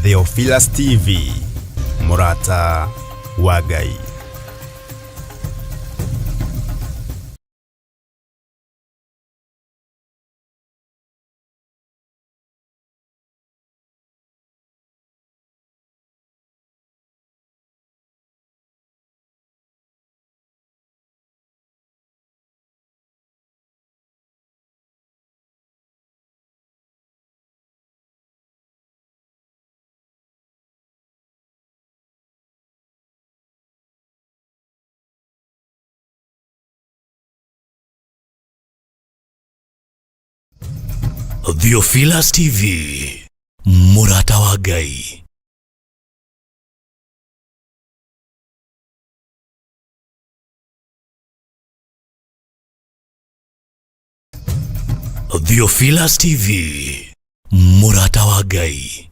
Theophilus TV, mũrata wa Ngai. Theophilus TV, mũrata wa Ngai. Theophilus TV, mũrata wa Ngai.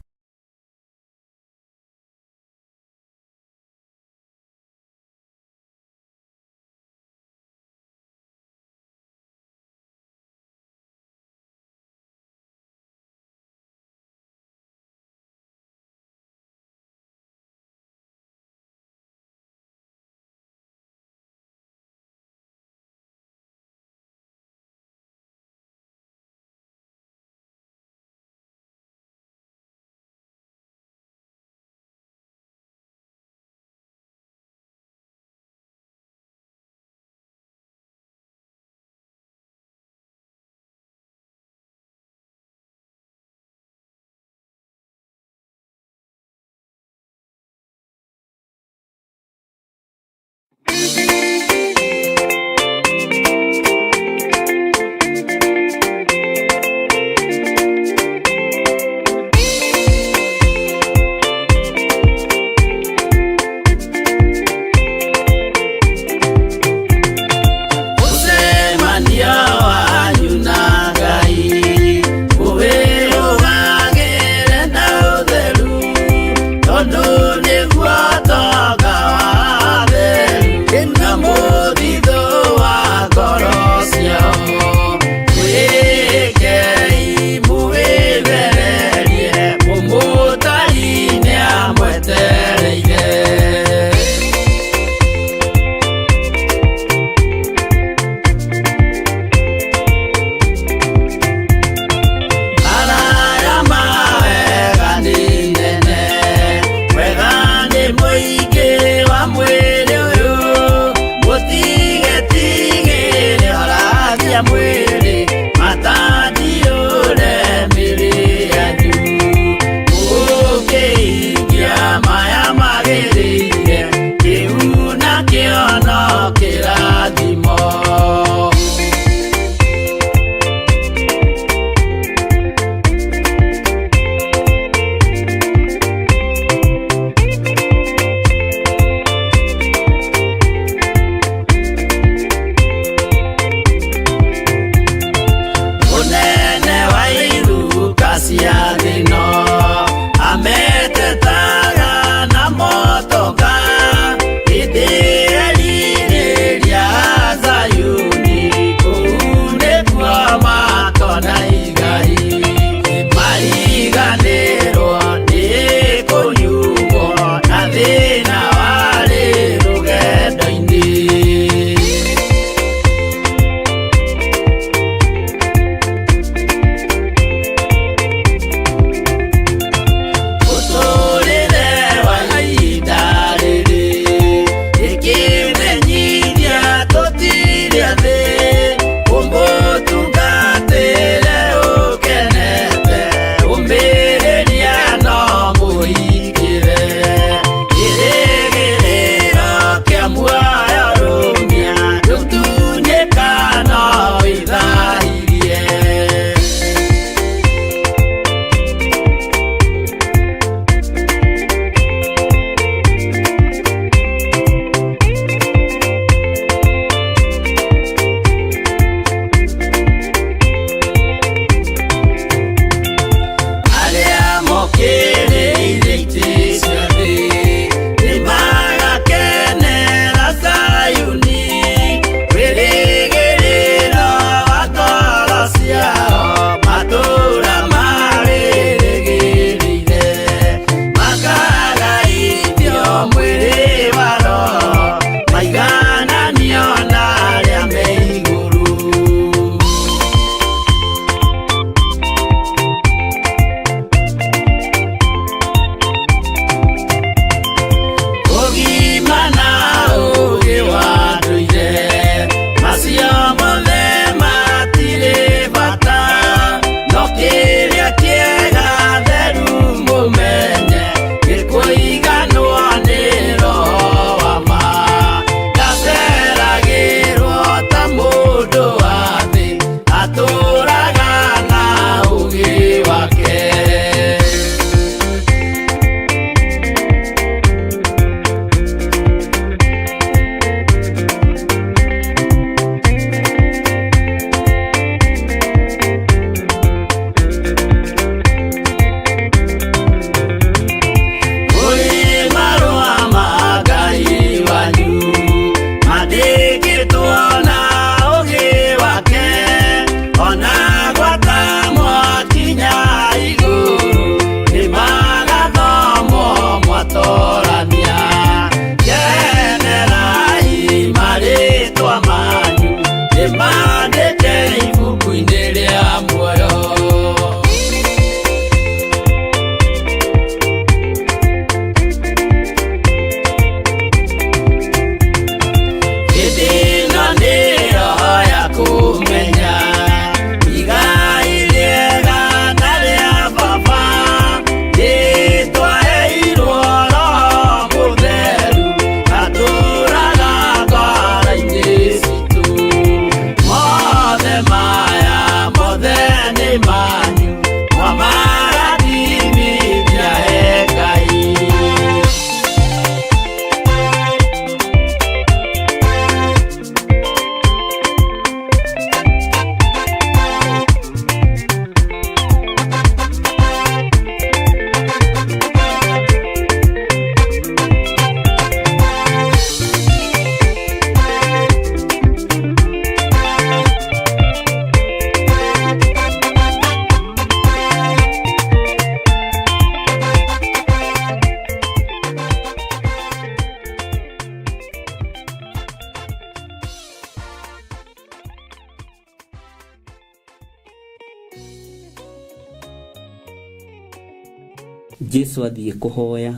Jesu athiĩ kũhoya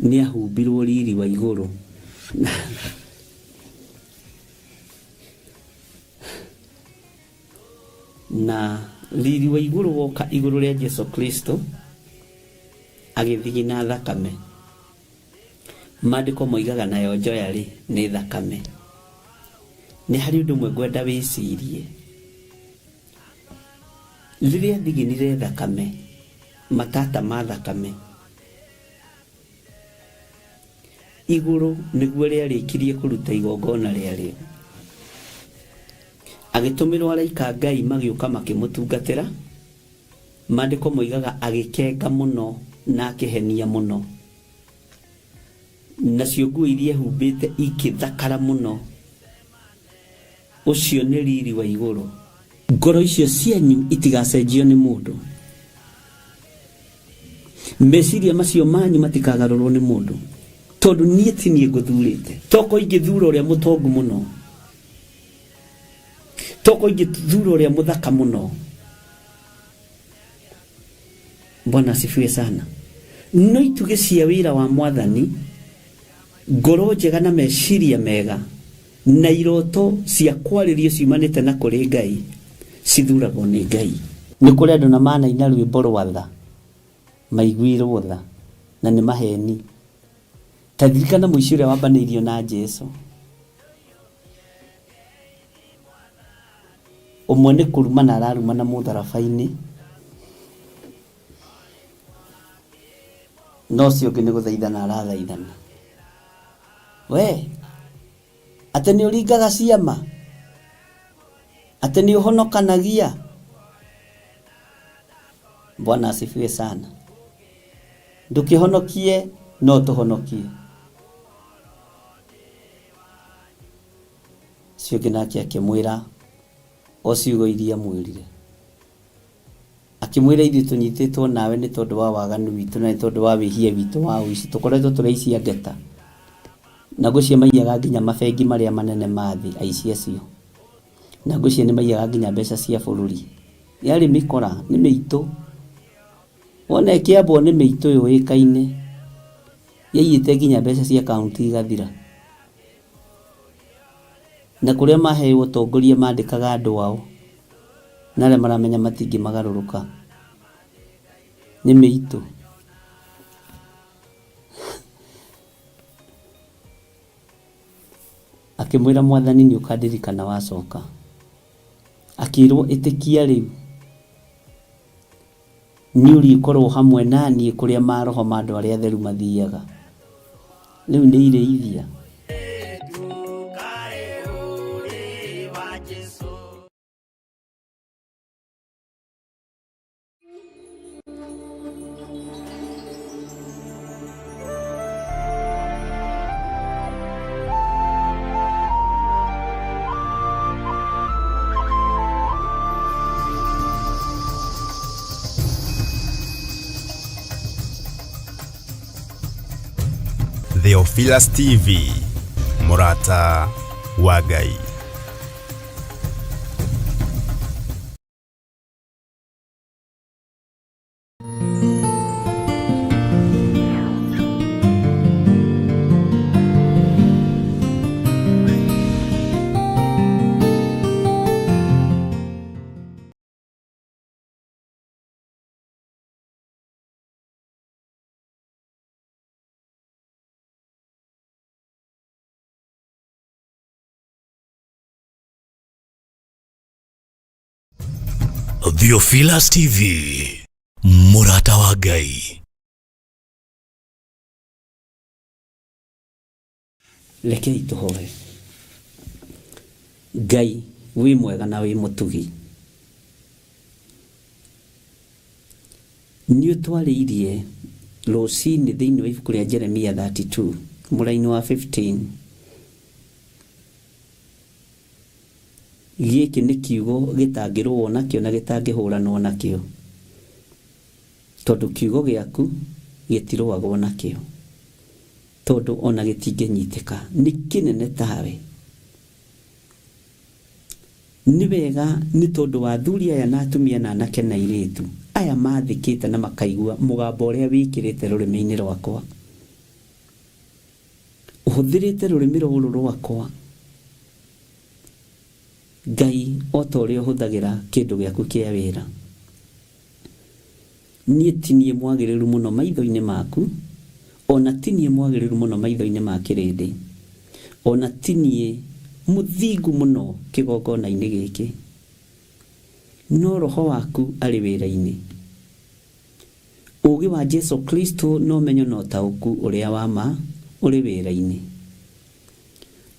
nĩ ahumbirwo riri wa igũrũ. Na riri wa igũrũ woka igũrũ rĩa Jesu Kristo agĩthigina thakame. Maandĩko moigaga nayo njoya rĩ nĩ thakame. Nĩ harĩ ũndũ ũmwe ngwenda wĩcirie. Rĩrĩa athiginire thakame, matata ma thakame, igũrũ nĩguo rĩarĩkirie kũruta igongona rĩarĩo. Agĩtũmĩrwo araika a Ngai magĩũka makĩmũtungatĩra. Maandĩko moigaga agĩkenga mũno na akĩhenia mũno. Nacio nguo iria ehumbĩte ikĩthakara mũno. Ũcio nĩ riri wa igũrũ. Ngoro icio cianyu itigacenjio nĩ mũndũ. Meciria macio manyu matikagarũrwo nĩ mũndũ. Tondũ niĩ ti niĩ ngũthurĩte. Toko ingĩthura ũrĩa mũtongu mũno. Toko ingĩthura ũrĩa mũthaka mũno. Bwana asifiwe sana. No itugĩ cia wĩra wa Mwathani, ngoro njega na meciria mega, na iroto cia kwarĩrio ciumanĩte na kũrĩ Ngai, cithuragwo nĩ Ngai. Nĩ kũrĩ andũ na manaina rwĩmbo rwa tha, maiguirwo tha, na nĩ maheni. Ta ririkana mũici ũrĩa wambanĩirio na Jesu. Ũmwe nĩ kũrumana ararumana mũtharaba-inĩ, na ũcio ũngĩ nĩ gũthaithana arathaithana. We, atĩ nĩ ũringaga ciama? Atĩ nĩ ũhonokanagia? Bwana asifiwe sana. Ndũkĩhonokie no tũhonokie. Ũcio ũngĩ nake akĩmwĩra o ciugo iria amwĩrire. Akĩmwĩra ithuĩ tũnyitĩtwo nawe nĩ tondũ wa waganu witũ na nĩ tondũ wa wĩhia witũ wa ũici. Tũkoretwo tũrĩ aici a ngeta. Na ngwĩciria maiyaga nginya mabengi marĩa manene ma thĩ, aici acio. Na ngwĩciria nĩ maiyaga nginya mbeca cia bũrũri. Yarĩ mĩkora, nĩ mĩitũ. Wona ĩkĩambwo nĩ mĩitũ yũĩkaine. Yaiyĩte nginya mbeca cia kaũntĩ igathira. Na kũrĩa maheo ũtongoria mandĩkaga andũ ao na arĩa maramenya matingĩmagarũrũka. Nĩ mĩitũ. Akĩmwĩra mwathani nĩ ũkandirikana wacoka. Akĩrwo ĩtĩkia rĩu nĩ ũrĩkorwo hamwe na niĩ kũrĩa maroho ma andũ arĩa atheru mathiaga. Rĩu nĩ irĩithia. Theophilus TV, Murata wa Ngai. Theophilus TV, Mũrata wa Ngai. Rekei tũhoe. Ngai wĩ mwega na wĩ mũtugi. Nĩ ũtwarĩirie rũcinĩ thĩinĩ wa ibuku rĩa Jeremia 32 mũraini wa 15. Gĩkĩ nĩ kiugo gĩtangĩrũo nakĩo na gĩtangĩhũranwo nakĩo, tondũ kiugo gĩaku gĩtirũagwo nakĩo, tondũ o na gĩtingĩnyitĩka, nĩ kĩnene tawe. Nĩ wega nĩ tondũ wa athuri aya na atumia na anake na airĩtu Aya mathĩkĩte na makaigua mũgambo ũrĩa wĩkĩrĩte rũrĩmĩ-inĩ rwakwa. Ũhũthĩrĩte rũrĩmĩ rũrũ rwakwa Ngai o ta ũrĩa ũhũthagĩra kĩndũ gĩaku kĩa wĩra. Niĩ ti niĩ mwagĩrĩru mũno maitho-inĩ maku, o na ti niĩ mwagĩrĩru mũno maitho-inĩ ma kĩrĩndĩ, o na ti niĩ mũthingu mũno kĩgongona-inĩ gĩkĩ, no Roho waku arĩ wĩra-inĩ. Ũũgĩ wa Jesu Kristo na ũmenyo na ũtaũku ũrĩa wa ma ũrĩ wĩra-inĩ.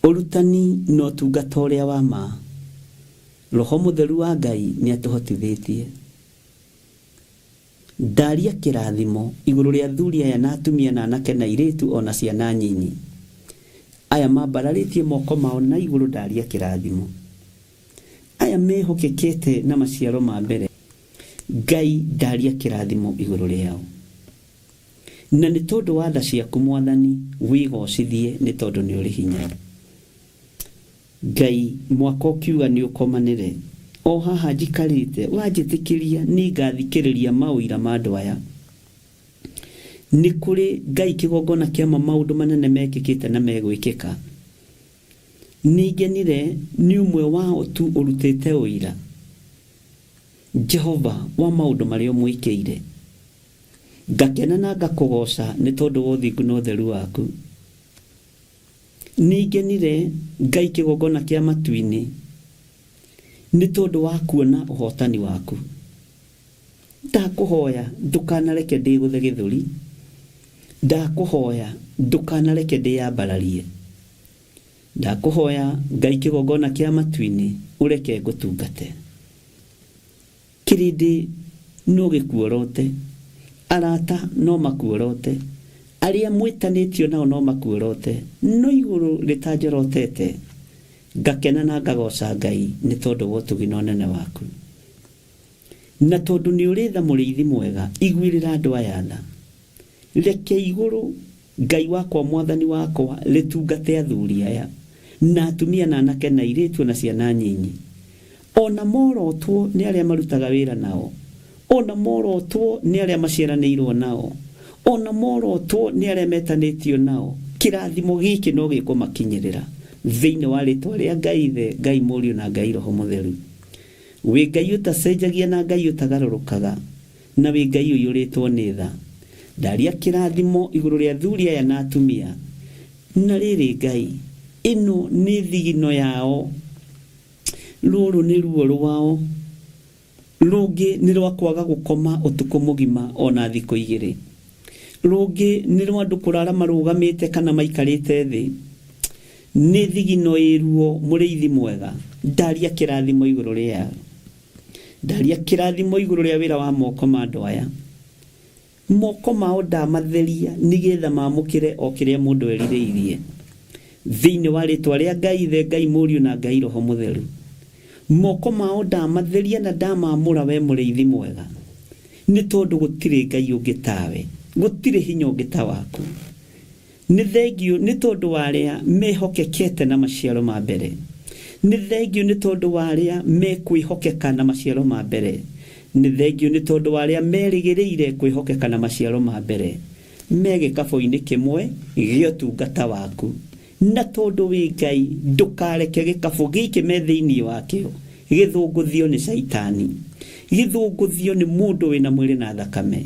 Ũrutani na ũtungata ũrĩa wa ma, Roho Mũtheru wa Ngai nĩ atũhotithĩtie. Ndaria kĩrathimo igũrũ rĩa athuri aya na atumia na anake na airĩtu o na ciana nyinyi. Aya mambararĩtie moko mao na igũrũ ndaria kĩrathimo. Aya mehokekete na maciaro ma mbere, Ngai ndaria kĩrathimo igũrũ rĩao. Na nĩ tondũ wa tha ciaku Mwathani wĩgocithie nĩ tondũ nĩ ũrĩ hinya. Ngai mwaka ũkiuga nĩ ũkomanĩre, o haha njikarĩte wanjĩtĩkĩria nĩngathikĩrĩria maũira ma andũ aya. Nĩ kũrĩ Ngai kĩgongona kĩa ma maũndũ manene mekĩkĩte na megwĩkĩka. Nĩngenire nĩ ũmwe wao tu ũrutĩte ũira, Jehova, wa maũndũ marĩa ũmwĩkĩire. Ngakena na ngakũgooca nĩ tondũ wa ũthingu na ũtheru waku. Nĩngenire, Ngai kĩgongona kĩa matu-inĩ, nĩ tondũ wa kuona ũhotani waku. Ndakũhoya ndũkanareke ndĩgũthe gĩthũri, ndakũhoya ndũkanareke ndĩyambararie. Ndakũhoya Ngai kĩgongona kĩa matu-inĩ, ũreke ngũtungate. Kĩrĩndĩ no gĩkuorote, arata no makuorote, arĩa mwĩtanĩtio nao no makuorote, no igũrũ rĩtanjorotete, ngakena na ngagooca Ngai nĩ tondũ wa ũtugi na ũnene waku. Na tondũ nĩ ũrĩ tha mũrĩithi mwega, iguĩrĩra andũ aya tha. Reke igũrũ, Ngai wakwa Mwathani wakwa, rĩtungate athuri aya, na atumia na anake na airĩtu o na ciana nyinyi. O na morotwo nĩ arĩa marutaga wĩra nao, o na morotwo nĩ arĩa maciaranĩirwo nao, o na morotwo nĩ arĩa metanĩtio nao, kĩrathimo gĩkĩ no gĩkũmakinyĩrĩra, thĩinĩ wa rĩtwa rĩa Ngai Ithe, Ngai Mũriũ na Ngai Roho Mũtheru. Wĩ Ngai ũtacenjagia na Ngai ũtagarũrũkaga, na wĩ Ngai ũiyũrĩtwo nĩ tha. Ndaria kĩrathimo igũrũ rĩa athuri aya na atumia. Na rĩrĩ, Ngai, ĩno nĩ thigino yao, rũrũ nĩ ruo rwao, rũngĩ nĩ rwa kwaga gũkoma ũtukũ mũgima o na thikũ igĩrĩ, rũngĩ nĩ rwa andũ kũrara marũgamĩte kana maikarĩte thĩ. Nĩ thigino ĩ ruo, mũrĩithi mwega, ndaria kĩrathimo igũrũ rĩao. Ndaria kĩrathimo igũrũ rĩa wĩra wa moko ma andũ aya. Moko mao ndamatheria nĩgetha maamũkĩre o kĩrĩa mũndũ erirĩirie. Thĩinĩ wa rĩtwa rĩa Ngai Ithe, Ngai Mũriũ na Ngai Roho Mũtheru. Moko mao ndamatheria na ndamaamũra wee mũrĩithi mwega, nĩ tondũ gũtirĩ Ngai ũngĩ tawe, gũtirĩ hinya ũngĩ ta waku. Nĩ thengiũ nĩ tondũ wa arĩa mehokekete na maciaro ma mbere. Nĩ thengiũ nĩ tondũ wa arĩa mekwĩhokeka na maciaro ma mbere. Nĩ thengiũ nĩ tondũ wa arĩa merĩgĩrĩire kwĩhokeka na maciaro ma mbere me gĩkabũ-inĩ kĩmwe gĩa ũtungata waku. Na tondũ wĩ Ngai, ndũkareke gĩkabũ gĩkĩ me thĩinĩ wakĩo gĩthũngũthio nĩ Shaitani, gĩthũngũthio nĩ mũndũ wĩna mwĩrĩ na thakame.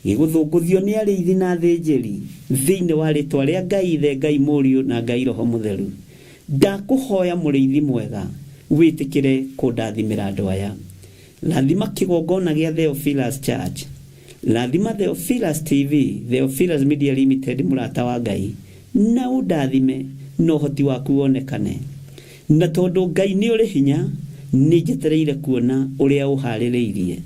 Gĩgũthũngũthio nĩ arĩithi na athĩnjĩri, thĩinĩ wa rĩtwa rĩa Ngai Ithe, Ngai Mũriũ, na Ngai Roho Mũtheru. Ndakũhoya Mũrĩithi mwega, wĩtĩkĩre kũndathimĩra andũ aya. Rathima kĩgongona gĩa Theophilus Church. Rathima Theophilus TV, Theophilus Media Limited, mũrata wa Ngai, na ũndathime na ũhoti waku wonekane. Na tondũ Ngai nĩ ũrĩ hinya, nĩnjetereire kuona ũrĩa ũharĩrĩirie.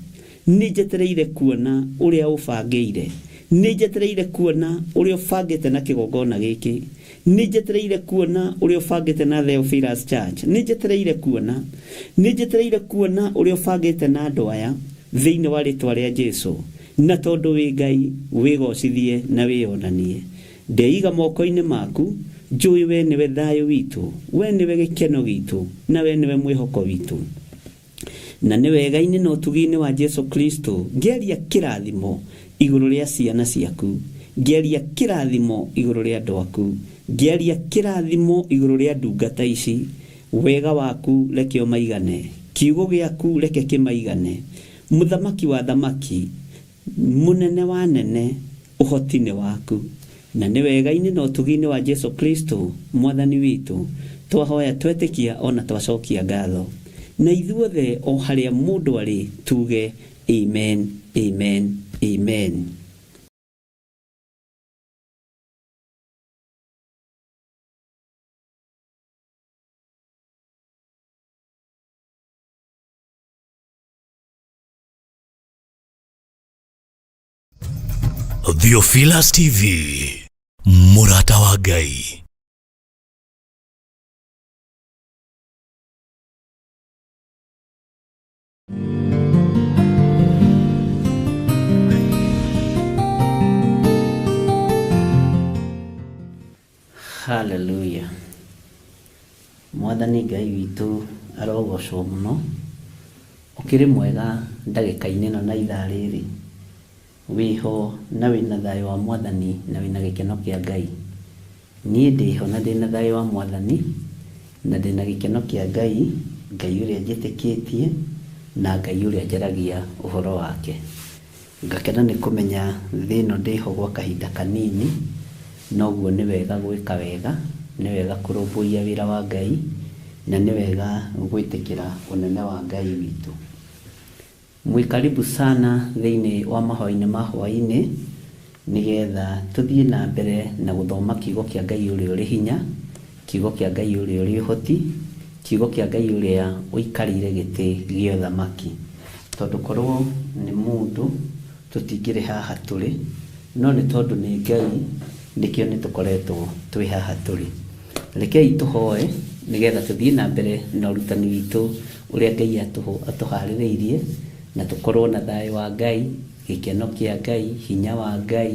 Nĩnjetereire kuona ũrĩa ũbangĩire. Nĩnjetereire kuona ũrĩa ũbangĩte na kĩgongona gĩkĩ. Nĩnjetereire kuona ũrĩa ũbangĩte na Theophilus Church. Nĩnjetereire kuona. Nĩnjetereire kuona ũrĩa ũbangĩte na andũ aya, thĩinĩ wa rĩtwa rĩa Jesu. Na tondũ wĩ Ngai, wĩgocithie na wĩyonanie. Ndeiga moko-inĩ maku, njũĩ we nĩwe thayũ witũ, we nĩwe gĩkeno gitũ, na we nĩwe mwĩhoko witũ. Na nĩ wega-inĩ na ũtugi-inĩ wa Jesu Kristo ngĩaria kĩrathimo igũrũ rĩa ciana ciaku, ngĩaria kĩrathimo igũrũ rĩa andũ aku, ngĩaria kĩrathimo igũrũ rĩa ndungata ici. Wega waku reke ũmaigane, kiugo gĩaku reke kĩmaigane. Mũthamaki wa thamaki, mũnene wa nene, ũhoti nĩ waku. Na nĩ wega-inĩ na ũtugi-inĩ wa Jesu Kristo mwathani witũ twahoya twetĩkia ona twacokia ngatho. Na ithuothe o harĩa mũndũ arĩ tuge amen, amen, amen. Theophilus TV, Murata wa Ngai. Hallelujah. Mwathani Ngai witũ arogocwo mũno. Ũkĩrĩ mwega ndagĩka-inĩ ĩno na ithaa rĩrĩ. Wĩho na wĩna thayũ wa mwathani na wĩna gĩkeno kĩa Ngai. Niĩ ndĩho na ndĩna thayũ wa mwathani na ndĩna gĩkeno kĩa Ngai, Ngai ũrĩa njĩtĩkĩtie na Ngai ũrĩa njaragia ũhoro wake. Ngakena nĩ kũmenya thĩ ĩno ndĩho gwa kahinda kanini, noguo nĩ wega gwĩka wega, nĩ wega kũrũmbũiya wĩra wa Ngai, na nĩ wega gwĩtĩkĩra ũnene wa Ngai witũ. Mwĩ karibu sana thĩinĩ wa mahoya-inĩ ma hwaĩ-inĩ, nĩgetha tũthiĩ na mbere na gũthoma kiugo kĩa Ngai ũrĩa ũrĩ hinya, kiugo kĩa Ngai ũrĩa ũrĩ ũhoti, kiugo kĩa Ngai ũrĩa ũikarĩire gĩtĩ gĩa ũthamaki. Tondũ korwo nĩ mũndũ tũtingĩrĩ haha tũrĩ, no nĩ tondũ nĩ Ngai nĩkĩo nĩ tũkoretwo twĩ haha tũrĩ. Rekei tũhoe nĩgetha tũthiĩ na mbere na ũrutani witũ ũrĩa Ngai atũharĩrĩirie, na tũkorwo na thayũ wa Ngai, gĩkeno kĩa Ngai, hinya wa Ngai,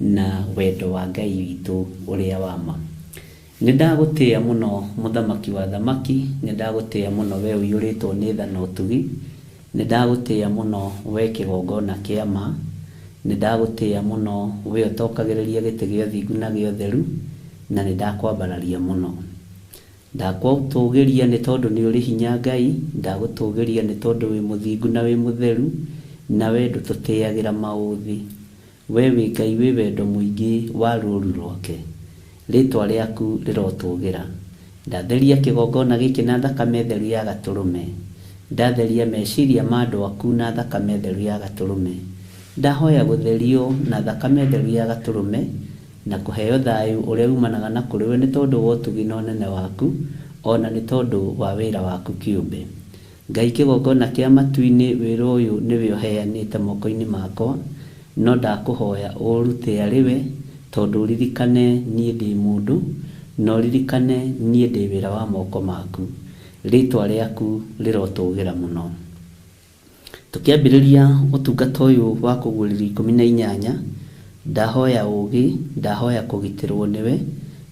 na wendo wa Ngai witũ ũrĩa wa ma. Nĩ ndagũtĩĩa mũno mũthamaki wa thamaki, nĩ ndagũtĩĩa mũno we ũiyũrĩtwo nĩ tha na ũtugi, nĩ ndagũtĩĩa mũno we kĩgongona kĩa ma, nĩ ndagũtĩĩa mũno we ũtokagĩrĩria gĩtĩ gĩa ũthingu na gĩa ũtheru, na nĩ ndakwambararia mũno. Ndakwatũgĩria nĩ tondũ nĩ ũrĩ hinya Ngai, ndagũtũgĩria nĩ tondũ wĩ mũthingu na wĩ mũtheru, na we ndũtũtĩagĩra maũthĩ. We wĩ Ngai wĩ wendo mũingĩ wa rũũru rwake. Rĩtwa rĩaku rĩrotũgĩra. Ndatheria kĩgongona gĩkĩ na thakame theru ya gatũrũme. Ndatheria meciria ma andũ aku na thakame theru ya gatũrũme. Ndahoya gũtherio na thakame theru ya gatũrũme, na kũheo thayũ ũrĩa umanaga na kũrĩ we nĩ tondũ wa ũtugi na ũnene waku, ona nĩ tondũ wa wĩra waku kĩũmbe. Ngai kĩgongona kĩa matu-inĩ, wĩra ũyũ nĩwe ũheanĩte moko-inĩ makwa, no ndakũhoya ũrute arĩ we, tondũ ũririkane niĩ ndĩ mũndũ, na ũririkane niĩ ndĩ wĩra wa moko maku. Rĩtwa rĩaku rĩrotũgĩra mũno. Tũkĩambĩrĩria ũtungata ũyũ wa kũguũrĩrio 18, ndahoya ũũgĩ, ndahoya kũgitĩrwo nĩwe,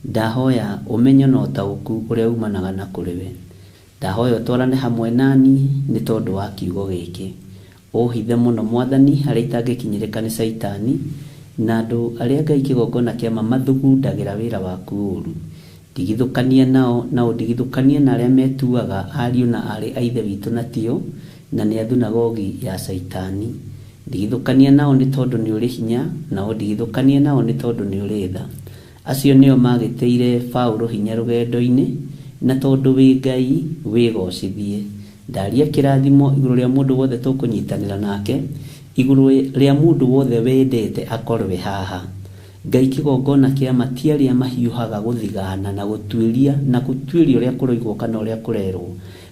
ndahoya ũmenyo na ũtaũku ũrĩa umanaga na kũrĩ we. Ndahoya ũtwarane hamwe nani nĩ tondũ wa kiugo gĩkĩ. Ũhithe mũno mwathani harĩa itangĩkinyĩrĩka nĩ caitani, na andũ arĩa Ngai kĩgongona kĩa ma mathugundagĩra wĩra waku ũru. Ndigithũkania nao na ũndigithũkanie na arĩa metuaga ariũ na aarĩ a Ithe witũ na tio, na nĩ a thunagogi ya caitani. Ndigithũkania nao nĩ tondũ nĩ ũrĩ hinya, na ũndigithũkanie nao nĩ tondũ nĩ ũrĩ tha. Acio nĩo magĩtĩire Paũlũ hinya rũgendo-inĩ, na tondũ wĩ Ngai wĩgocithie. Ndaria kĩrathimo igũrũ rĩa mũndũ wothe tũkũnyitanĩra nake, igũrũ rĩa mũndũ wothe wendete akorwe haha. Ngai kĩgongona kĩa ma ti arĩa mahiũhaga gũthigana na gũtuĩria na gũtuĩria ũrĩa kũroigwo kana ũrĩa kũrerwo,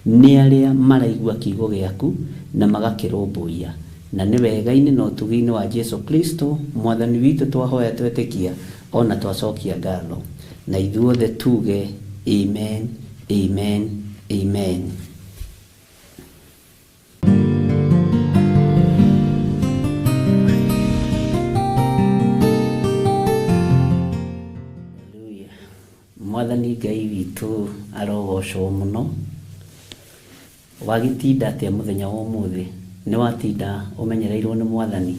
nĩ arĩa maraigua kiugo gĩaku na magakĩrũmbũiya. Na nĩ wega-inĩ na ũtugi-inĩ wa Jesu Kristo mwathani witũ twahoya twetĩkia ona twacokia ngatho. Na ithuothe tuge amen, amen, amen. Mwathani Ngai witũ arogocwo mũno. Wagĩtinda atĩa mũthenya wa ũmũthĩ? Nĩ watinda ũmenyereirwo nĩ mwathani?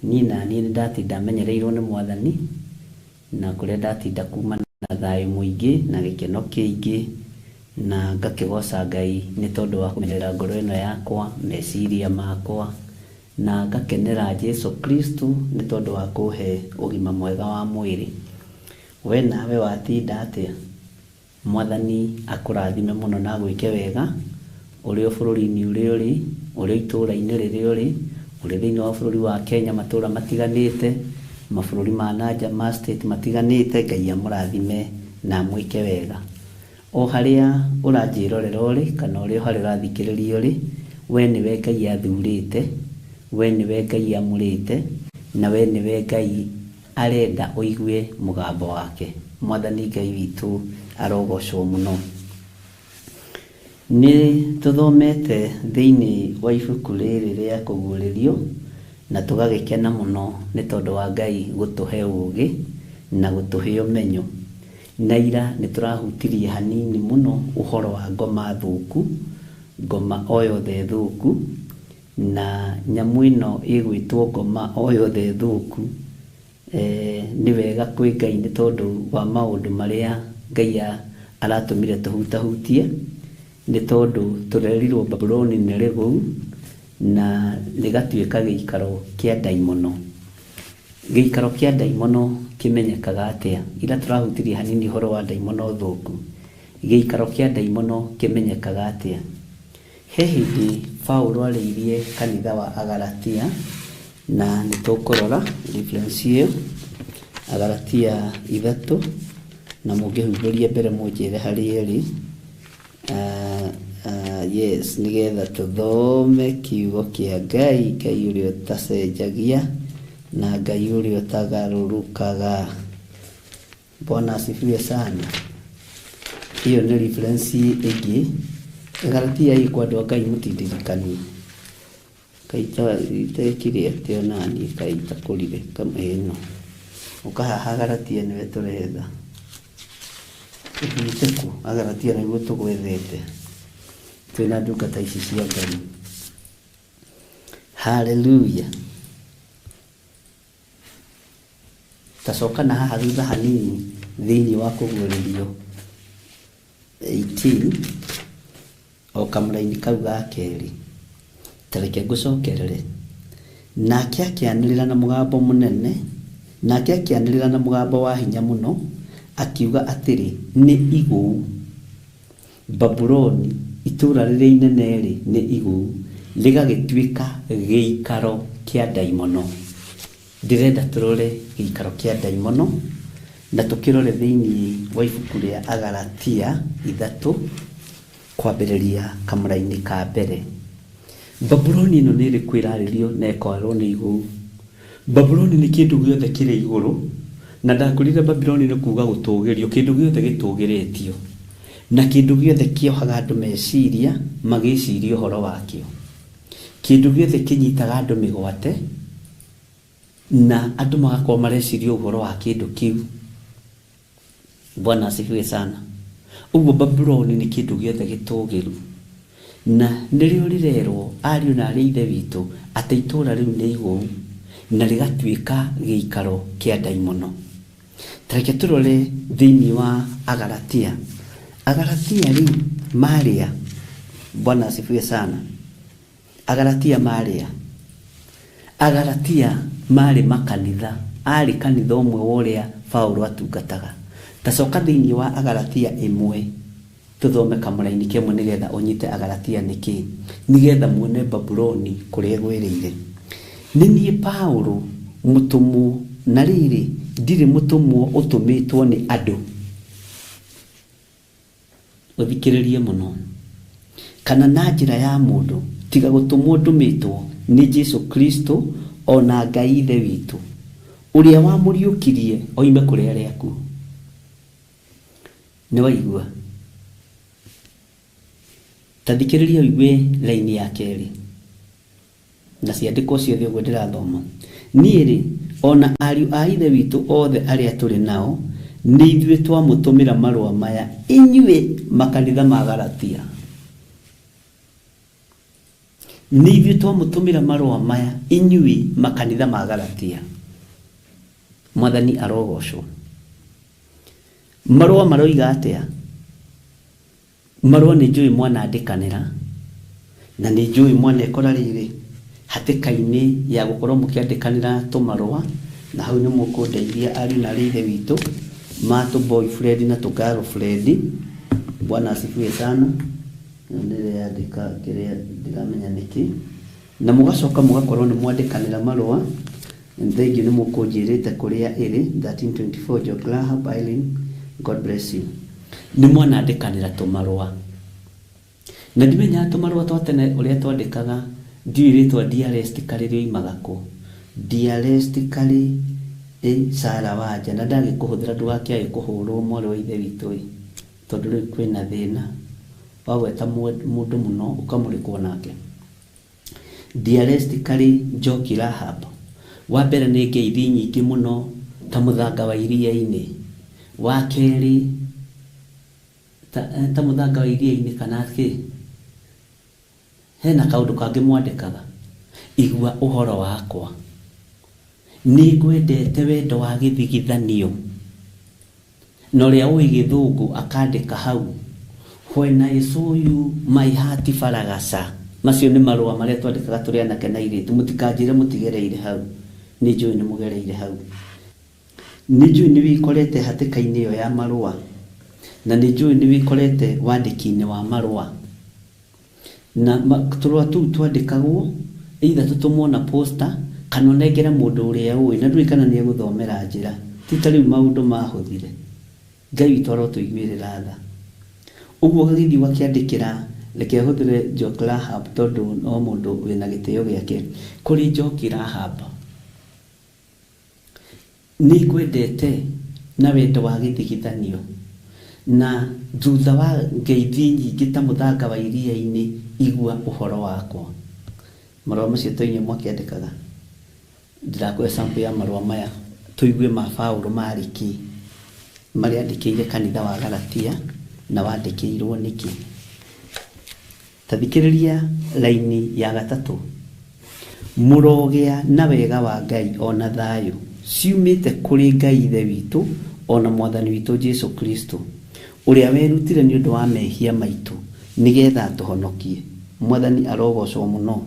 Niĩ na niĩ nĩ ndatinda menyereirwo nĩ mwathani, na kũrĩa ndatinda kuma na thayũ mũingĩ na gĩkeno kĩingĩ, na ngakĩgoca Ngai nĩ tondũ wa kũmenyerera ngoro ĩno yakwa, meciria makwa, na ngakenera Jesu Kristo nĩ tondũ wa kũhe ũgima mwega wa mwĩrĩ. We nawe watinda atĩa? Mwathani akũrathime mũno na agwĩke wega, ũrĩ o bũrũri-inĩ ũrĩa ũrĩ, ũrĩ o itũũra-inĩ rĩrĩa ũrĩ, ũrĩ thĩinĩ wa bũrũri wa Kenya matũũra matiganĩte, mabũrũri ma nanja ma state matiganĩte, Ngai amũrathime na amwĩke wega. O harĩa ũranjĩrorera ũrĩ, kana ũrĩ o harĩa ũrathikĩrĩria ũrĩ, we nĩwe Ngai athurĩte, we nĩwe Ngai amũrĩte, na we nĩwe Ngai arenda ũigue mũgambo wake. Mwathani Ngai witũ arogocwo mũno. Nĩ tũthomete thĩinĩ wa ibuku rĩrĩ rĩa kũguũrĩrio, na tũgagĩkena mũno nĩ tondũ wa Ngai gũtũhe ũũgĩ na gũtũhe ũmenyo. Na ira nĩ tũrahutirie hanini mũno ũhoro wa ngoma thũku, ngoma o yothe thũku, na nyamũ ĩno ĩgwĩtwo ngoma o yothe thũku. Nĩ wega kwĩ Ngai nĩ tondũ wa maũndũ marĩa Ngai aratũmire tũhutahutie, nĩ tondũ tũrerirwo Babuloni nĩ rĩgũu na rĩgatuĩka gĩikaro kĩa ndaimono. Gĩikaro kĩa ndaimono kĩmenyekaga atĩa? Ira tũrahutirie hanini ũhoro wa ndaimono thũku. Gĩikaro kĩa ndaimono kĩmenyekaga atĩa? He hĩndĩ Paulo arĩirie kanitha wa Agalatia, na nĩ tũkũrora reference ĩyo, Agalatia 3, na mũngĩhumbũria mbere mũnjĩre harĩa ĩrĩ. Yes, nĩgetha tũthome kiugo kĩa Ngai, Ngai ũrĩa ũtacenjagia na Ngai ũrĩa ũtagarũrũkaga. Bwana asifiwe sana. Ĩyo nĩ reference ĩngĩ. Galatia ĩ kwa andũ a Ngai mũtindirikanie. Kaita itekire atĩa onaniĩ kaĩ itakũrire kama ĩno. Ũka haha Galatia nĩwe tũretha. Ũthiĩte kũ? Agalatia nĩguo tũgwethete. Twĩna ndungata ici cia Ngai. Haleluya. Tacoka na haha thutha hanini thĩinĩ wa kũguũrĩrio 18 o kamũraini kau ga kerĩ. Ta reke ngũcokerere. Nake akĩanĩrĩra na mũgambo mũnene, nake akĩanĩrĩra na mũgambo wa hinya mũno, akiuga atĩrĩ, nĩ igũu. Babuloni, itũũra rĩrĩa inene-rĩ, nĩ igũu, rĩgagĩtuĩka gĩikaro kĩa ndaimono. Ndĩrenda tũrore gĩikaro kĩa ndaimono, na tũkĩrore thĩinĩ wa ibuku rĩa Agalatia 3, kwambĩrĩria kamũraini ka mbere. Babuloni ĩno nĩ ĩrĩkũ ĩrarĩrio na ĩkorwo nĩ igũu? Babuloni nĩ kĩndũ gĩothe kĩrĩ igũrũ, na ndakwĩrire Babuloni nĩ kuga gũtũgĩrio, kĩndũ gĩothe gĩtũgĩrĩtio, na kĩndũ gĩothe kĩohaga andũ meciria magĩciria ũhoro wakĩo, kĩndũ gĩothe kĩnyitaga andũ mĩgwate na andũ magakorwo mareciria ũhoro wa kĩndũ kĩu. Bwana asifiwe sana. Ũguo Babuloni nĩ kĩndũ gĩothe gĩtũgĩru, na nĩrĩo rĩrerwo ariũ na arĩ ithe witũ atĩ itũũra rĩu nĩ igũu na rĩgatuĩka gĩikaro kĩa ndaimono. Ta reke tũrore thĩinĩ wa Agalatia. Agalatia rĩu marĩa, Bwana asifiwe sana. Agalatia marĩa, Agalatia marĩ makanitha, arĩ kanitha ũmwe wa ũrĩa Paulo atungataga. Tacoka thĩinĩ wa Agalatia 1 tũthome kamũraini kĩmwe nĩgetha ũnyite Agalatia nĩkĩ, nĩgetha muone Babuloni kũrĩa ĩgwĩrĩire. Nĩ niĩ Paulo mũtũmwo, na rĩrĩ ndirĩ mũtũmwo ũtũmĩtwo nĩ andũ. Ũthikĩrĩrie mũno. Kana na njĩra ya mũndũ, tiga gũtũmwo ndũmĩtwo nĩ Jesu Kristo ona Ngai Ithe witũ, ũrĩa wamũriũkirie oime kũrĩ arĩa akuũ. Nĩ waigua? Ta thikĩrĩria ũigue laini ya kerĩ, na ciandĩkwo ciothe ũguo ndĩrathoma. Niĩ rĩ, ona ariũ a Ithe witũ othe arĩa tũrĩ nao, nĩ ithuĩ twamũtũmĩra marũa maya inyuĩ makanitha ma Galatia. Nĩ ithuĩ twamũtũmĩra marũa maya inyuĩ makanitha ma Galatia. Mwathani arogocwo. Marũa maroiga atĩa? Marũa nĩ njũĩ mwanandĩkanĩra, na nĩ njũĩ mwanekora rĩrĩ hatĩka-inĩ ya gũkorwo mũkĩandĩkanĩra tũmarũa, na hau nĩ mũkũndeithia ariũ na arĩ ithe witũ ma tũ boyfriend na tũ girlfriend. Bwana asifiwe sana. Nĩrĩandĩka kĩrĩa ndiramenya nĩkĩ. Na mũgacoka mũgakorwo nĩ mwandĩkanĩra marũa. Thengiũ nĩ mũkũnjĩrĩte kũrĩa ĩrĩ 1324 Joe Graham Island. God bless you. Nĩ mwanandĩkanĩra tũmarũa. Na ndimenyaga tũmarũa twa tene ũrĩa twandĩkaga, ndiũĩ rĩtwa dearest karĩ rĩoimaga kũ. Dearest karĩ Sarah Wanja, na ndagĩkũhũthĩra ndũgakĩage kũhũrwo mwarĩ wa ithe witũ ĩ, tondũ rĩu kwĩna thĩna wagweta mũndũ mũno ũkamũrĩkwo nake. Dearest karĩ Njoki Rahab, wa mbere nĩ ngeithi nyingĩ mũno ta mũthanga wa iria-inĩ, wa kerĩ ta mũthanga wa iria-inĩ kana kĩ, hena kaũndũ kangĩ mwandĩkaga, igua ũhoro wakwa, nĩ ngwendete wendo wa gĩthigithanio, na ũrĩa ũĩ gĩthũngũ akandĩka hau, when I saw you my heart faragasa. Macio nĩ marũa marĩa twandĩkaga tũrĩ anake na airĩtu, mũtikanjĩre mũtigereire hau, nĩ njũĩ nĩ mũgereire hau. Nĩ njũĩ nĩ wĩkorete hatĩka-inĩ ĩyo ya marũa, na nĩ njũĩ nĩ wĩkorete wandĩki-inĩ wa marũa. Na tũrũa tũu twandĩkagwo either tũtũmwo na posta kana ũnengere mũndũ ũrĩa ũĩ, na ndũĩ kana nĩ egũthomera njĩra. Ti ta rĩu maũndũ mahũthire. Ngai witũ arotũiguĩrĩra tha. Ũguo ũgagĩthiĩ ũgakĩandĩkĩra, reke hũthĩre Njoki Rahab tondũ no mũndũ wĩna gĩtĩo gĩake. Kũrĩ Njoki Rahab, nĩ ngwendete na wendo wa gĩthigithanio, na thutha wa ngeithi nyingĩ ta mũthanga wa iria-inĩ, igua ũhoro wakwa. Marũa macio to inyuĩ mwakĩandĩkaga. Ndirakũhe sample ya marũa maya tũigue ma Paũlũ marĩ kĩ, marĩa andĩkĩire kanitha wa Galatia na wandĩkĩirwo nĩkĩ. Ta thikĩrĩria raini ya gatatũ. Mũrogĩa na wega wa Ngai ona thayũ ciumĩte kũrĩ Ngai Ithe witũ ona Mwathani witũ Jesu Kristo, ũrĩa werutire nĩ ũndũ wa mehia maitũ nĩgetha atũhonokie. Mwathani arogocwo mũno.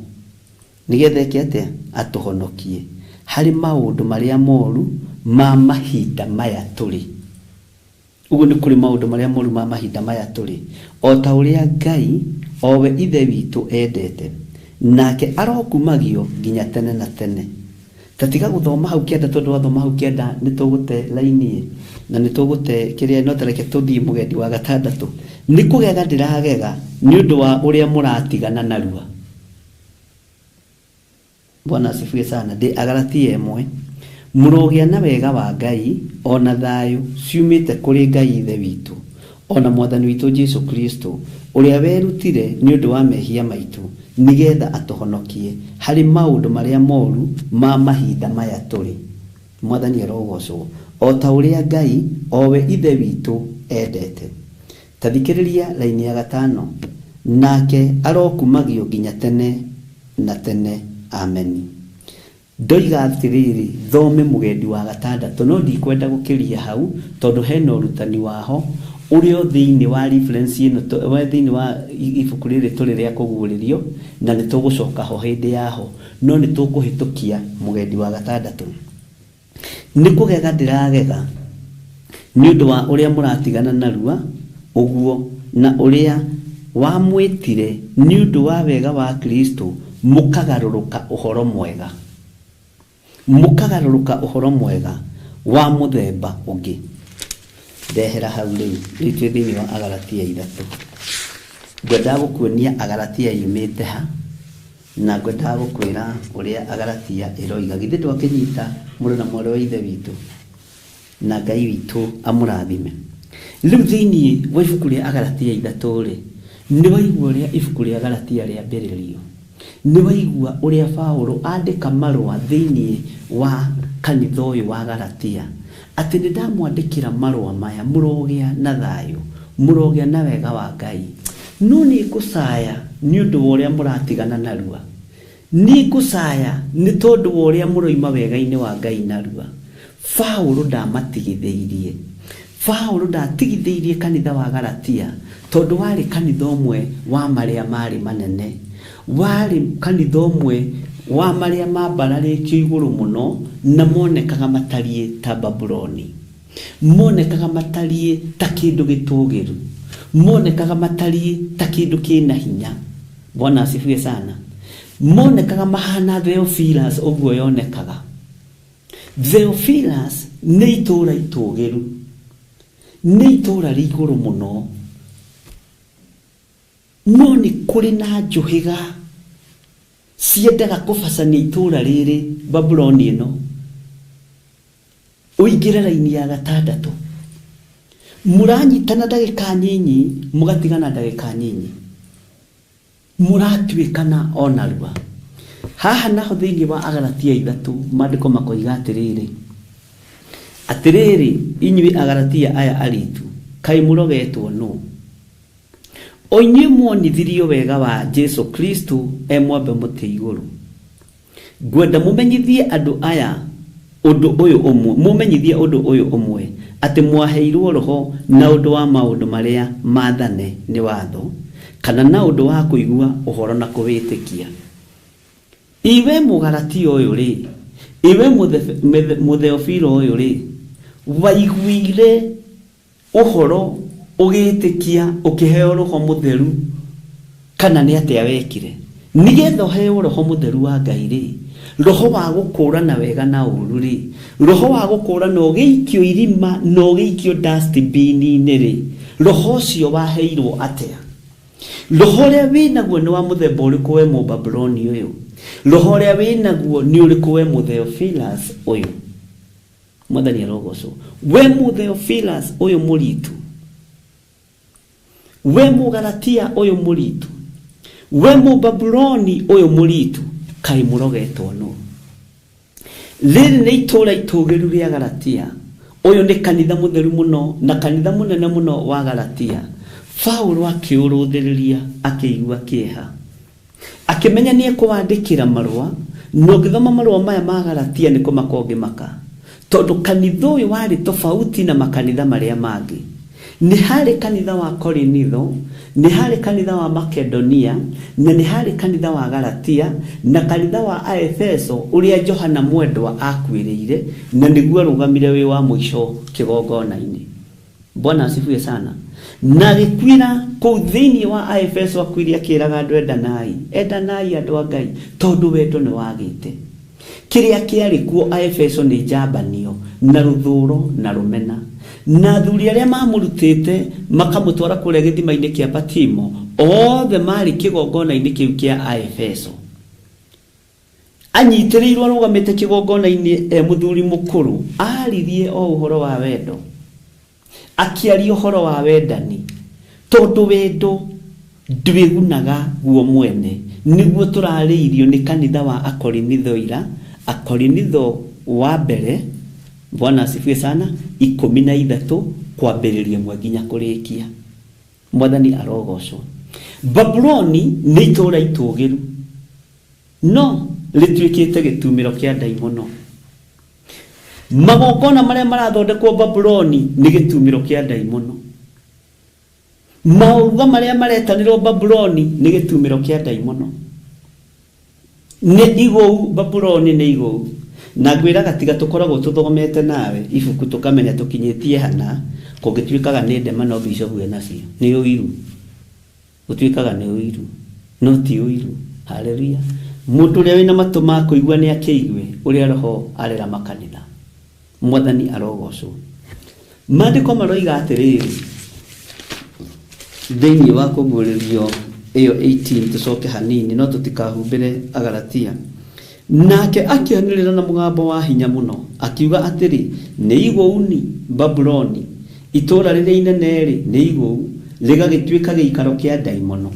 Nĩgetha eke atĩa? Atũhonokie harĩ maũndũ marĩa moru ma mahinda maya tũrĩ. Ũguo nĩ kũrĩ maũndũ marĩa moru ma mahinda maya tũrĩ, o ta ũrĩa Ngai o we Ithe witũ endete, nake arokumagio nginya tene na tene. Ta tiga gũthoma hau kĩanda, tondũ wathoma hau kĩanda nĩ tũgũte raini na nĩ tũgũte kĩrĩa, no tareke tũthiĩ mũgendi wa gatandatũ. Nĩ kũgega ndĩragega nĩ ũndũ wa ũrĩa mũratigana narua. Bwana asifiwe sana. Ndĩ Agalatia 1. Mũrogĩa na wega wa Ngai ona thayũ ciumĩte kũrĩ Ngai Ithe witũ ona Mwathani witũ Jesu Kristo, ũrĩa werutire nĩ ũndũ wa mehia maitũ nĩgetha atũhonokie harĩ maũndũ marĩa moru ma mahinda maya tũrĩ. Mwathani arogocwo, o ta ũrĩa Ngai o we Ithe witũ endete. Ta thikĩrĩria raini ya gatano. Nake arokumagio nginya tene na tene. Ameni. Ndoiga atĩrĩrĩ, thome mũgendi wa gatandatũ, no ndikwenda gũkĩria hau tondũ hena ũrutani waho ũrĩa thĩinĩ wa reference ĩno, wa thĩinĩ wa ibuku rĩrĩ tũrĩ rĩa kũguũrĩrio, na nĩ tũgũcoka ho hĩndĩ yaho, no nĩ tũkũhĩtũkia mũgendi wa gatandatũ. Nĩ kũgega ndĩragega nĩ ũndũ wa ũrĩa mũratigana narua ũguo, na ũrĩa wamwĩtire nĩ ũndũ wa wega wa Kristo, mũkagarũrũka ũhoro mwega. Mũkagarũrũka ũhoro mwega wa mũthemba ũngĩ. Ndehera hau rĩu, rĩu twĩ thĩinĩ wa Agalatia 3. Ngwendaga gũkuonia Agalatia yumĩte ha, na ngwendaga gũkwĩra ũrĩa Agalatia ĩroiga. Githĩ ndwakĩnyita mũrũ na mwarĩ wa Ithe witũ, na Ngai witũ amũrathime. Rĩu thĩinĩ wa ibuku rĩa Agalatia 3 rĩ, nĩ waigua ũrĩa ibuku rĩa Galatia rĩambĩrĩrio. Nĩ waigua ũrĩa Paũlũ andĩka marũa thĩinĩ wa kanitha ũyũ wa Galatia, atĩ nĩ ndamwandĩkĩra marũa maya, mũrogĩa na thayũ, mũrogĩa na wega wa Ngai, no nĩ ngũcaya nĩ ũndũ wa ũrĩa mũratigana narua. Niĩ ngũcaya nĩ tondũ wa ũrĩa mũroima wega-inĩ wa Ngai narua. Paulo ndamatigithĩirie. Paulo ndatigithĩirie kanitha wa Galatia tondũ warĩ kanitha ũmwe wa marĩa marĩ manene. Warĩ kanitha ũmwe wa marĩa mambararĩtio igũrũ mũno na monekaga matariĩ ta Babuloni. Monekaga matariĩ ta kĩndũ gĩtũgĩru. Monekaga matariĩ ta kĩndũ kĩna hinya. Bwana asifiwe sana. Monekaga mahana Theophilus ũguo yonekaga. Theophilus nĩ itũũra itũgĩru. Nĩ itũũra rĩ igũrũ mũno. No nĩ kũrĩ na njũhĩga ciendaga kũbacania itũũra rĩrĩ Babuloni ĩno. Ũingĩre raini ya gatandatũ. Mũranyitana ndagĩka nyinyi, mũgatigana ndagĩka nyinyi. Mũratuĩkana o narua. Haha naho thĩinĩ wa Agalatia 3 maandĩko makoiga atĩrĩrĩ. Atĩrĩrĩ inyuĩ Agalatia aya aritu, kaĩ mũrogetwo nũ? O inyuĩ muonithirio wega wa Jesu Kristo e mwambe mũtĩ igũrũ. Ngwenda mũmenyithie andũ aya ũndũ ũyũ ũmwe, mũmenyithie ũndũ ũyũ ũmwe, atĩ mwaheirwo roho na ũndũ wa maũndũ marĩa maathane nĩ watho, kana na ũndũ wa kũigua ũhoro na kũwĩtĩkia. Iwe Mũgalatia ũyũ rĩ, iwe Mũtheofilo ũyũ rĩ, waiguire ũhoro ũgĩtĩkia ũkĩheo roho mũtheru, kana nĩ atĩa wekire? Nĩgetha ũheo roho mũtheru wa Ngai rĩ, roho wa gũkũrana wega na ũũru rĩ, roho wa gũkũrana ũgĩikio irima na ũgĩikio dustbin-inĩ rĩ, roho ũcio waheirwo atĩa? Roho ũrĩa wĩnaguo nĩ wa mũthemba ũrĩkũ we Mũbabuloni ũyũ? Roho ũrĩa wĩnaguo nĩ ũrĩkũ we Mũtheophilus ũyũ? Mwathani arogocwo. We Mũtheophilus ũyũ mũritu, we Mũgalatia ũyũ mũritu, we Mũbabuloni ũyũ mũritu, kaĩ mũrogetwo nũ? Rĩrĩ nĩ itũũra itũũgĩru rĩa Galatia. Ũyũ nĩ kanitha mũtheru mũno na kanitha mũnene mũno wa Galatia. Paulo akĩũrũthĩrĩria akĩigua kĩeha. Akĩmenya nĩ ekũwandĩkĩra marũa, na ũngĩthoma marũa maya ma Galatia nĩ kũmaka ũngĩmaka. Tondũ kanitha ũyũ warĩ tofauti na makanitha marĩa mangĩ. Nĩ harĩ kanitha wa Korinitho, nĩ harĩ kanitha wa Makedonia, na nĩ harĩ kanitha wa Galatia, na kanitha wa Aefeso ũrĩa Johana mwendwa akuĩrĩire, na nĩguo arũgamire wĩ wa mũico kĩgongona-inĩ. Bwana asifiwe sana. Na agĩkuĩra kũu thĩinĩ wa Aefeso, akuire akĩraga andũ endanai, endanai andũ a Ngai, tondũ wendo nĩ wagĩte. Kĩrĩa kĩarĩ kuo Aefeso nĩ njambanio na rũthũro na rũmena. Na athuri arĩa mamũrutĩte makamũtwara kũrĩa gĩthima-inĩ kĩa Patimo, othe marĩ kĩgongona-inĩ kĩu kĩa Aefeso. Anyitĩrĩirwo arũgamĩte kĩgongona-inĩ e mũthuri mũkũrũ, aririe o ũhoro wa wendo. Akĩaria ũhoro wa wendani, tondũ wendo ndwĩgunaga guo mwene. Nĩguo tũrarĩirio nĩ kanitha wa Akorinitho ira, Akorinitho wa mbere, Bwana asifiwe sana, 13 kwambĩrĩria ĩmwe nginya kũrĩkia. Mwathani arogocwo. Babuloni nĩ itũũra itũũgĩru, no rĩtuĩkĩte gĩtumĩro kĩa ndaimono. Magongona marĩa marathondekwo Babuloni nĩ gĩtumĩro kĩa ndaimono. Maũruga marĩa maretanĩrwo Babuloni nĩ gĩtumĩro kĩa ndaimono. Nĩ igũu, Babuloni nĩ igũu. Na ngwĩraga tiga tũkoragwo tũthomete nawe ibuku tũkamenya tũkinyĩtie hana, kũngĩtuĩkaga nĩ ndema no bishop enacio. Nĩ ũiru. Gũtuĩkaga nĩ ũiru. No ti ũiru. Haleluya. Mũndũ ũrĩa wĩna matũ ma kũigua nĩ akĩigue ũrĩa roho arera makanitha. Mwathani arogocwo. Maandĩko maroiga atĩrĩrĩ, thĩinĩ wa kũguũrĩrio ĩyo 18, tũcoke hanini no tũtikahumbĩre Agalatia. Nake akĩanĩrĩra na mũgambo wa hinya mũno akiuga atĩrĩ, nĩ igũuni Babuloni, itũũra rĩrĩa inene rĩ, nĩ igũu, rĩgagĩtuĩka gĩikaro kĩa ndaimono.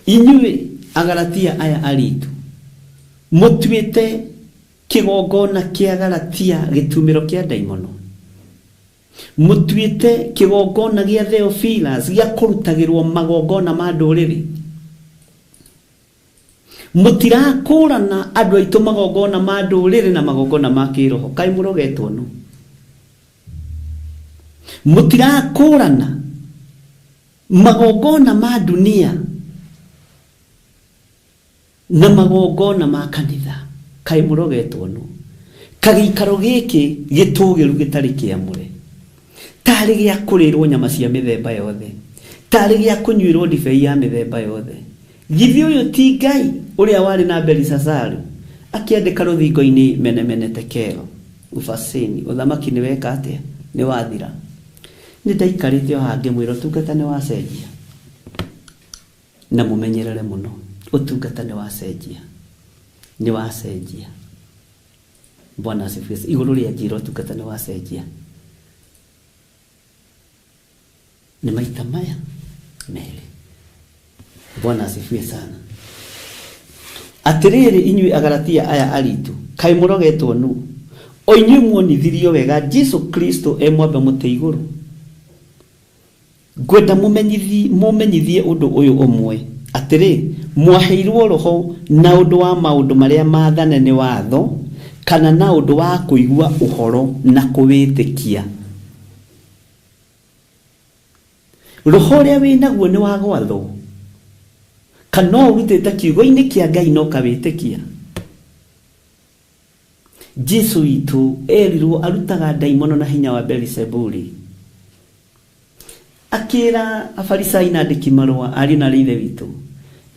Inyuĩ Agalatia aya aritu, mũtuĩte kĩgongona kĩa Galatia gĩtumĩro kĩa ndaimono. Mũtuĩte kĩgongona gĩa Theophilus gĩa kũrutagĩrwo magongona ma ndũrĩrĩ. Mũtirakũrana andũ aitũ magongona ma ndũrĩrĩ na magongona ma kĩroho. Kaĩ mũrogetwo nũ? Mũtirakũrana magongona ma dunia na magongona ma kanitha. Kaĩ mũrogetwo nũ? Kagĩikaro gĩkĩ gĩtũgĩru gĩtarĩ kĩamũre, tarĩ gĩa kũrĩrwo nyama cia mĩthemba yothe, tarĩ gĩa kũnyuĩrwo ndibei ya mĩthemba yothe. Githĩ ũyũ ti Ngai ũrĩa warĩ na Belisazaru akĩandĩka rũthingo-inĩ mene mene tekelo ufasini, ũthamaki nĩ weka atĩa? Nĩ wathira. Nĩ ndaikarĩte o haha ngĩmwĩra ũtungata nĩ wacenjia, na mũmenyerere mũno, ũtungata nĩ wacenjia, nĩ wacenjia. Bwana asifiwe. Igũrũ rĩa njĩra ũtungata nĩ wacenjia. Nĩ maita maya merĩ. Bwana asifiwe sana. Atĩrĩrĩ inyuĩ Agalatia aya aritu, kaĩ mũrogetwo nũ? O inyuĩ muonithirio wega Jesu Kristo e mwambe mũtĩ igũrũ. Ngwenda mũmenyithie ũndũ ũyũ ũmwe, atĩrĩ, mwaheirwo roho na ũndũ wa maũndũ marĩa maathane nĩ watho, kana na ũndũ wa kũigua ũhoro na kũwĩtĩkia. Roho ũrĩa wĩnaguo nĩ wa gwathwo, kana ũrutĩte kiugo-inĩ kĩa Ngai na ũkawĩtĩkia. Jesu witũ erirwo arutaga ndaimono na hinya wa Beelizebuli. Akĩra Afarisai na andĩki marũa, ariũ na aarĩ a Ithe witũ,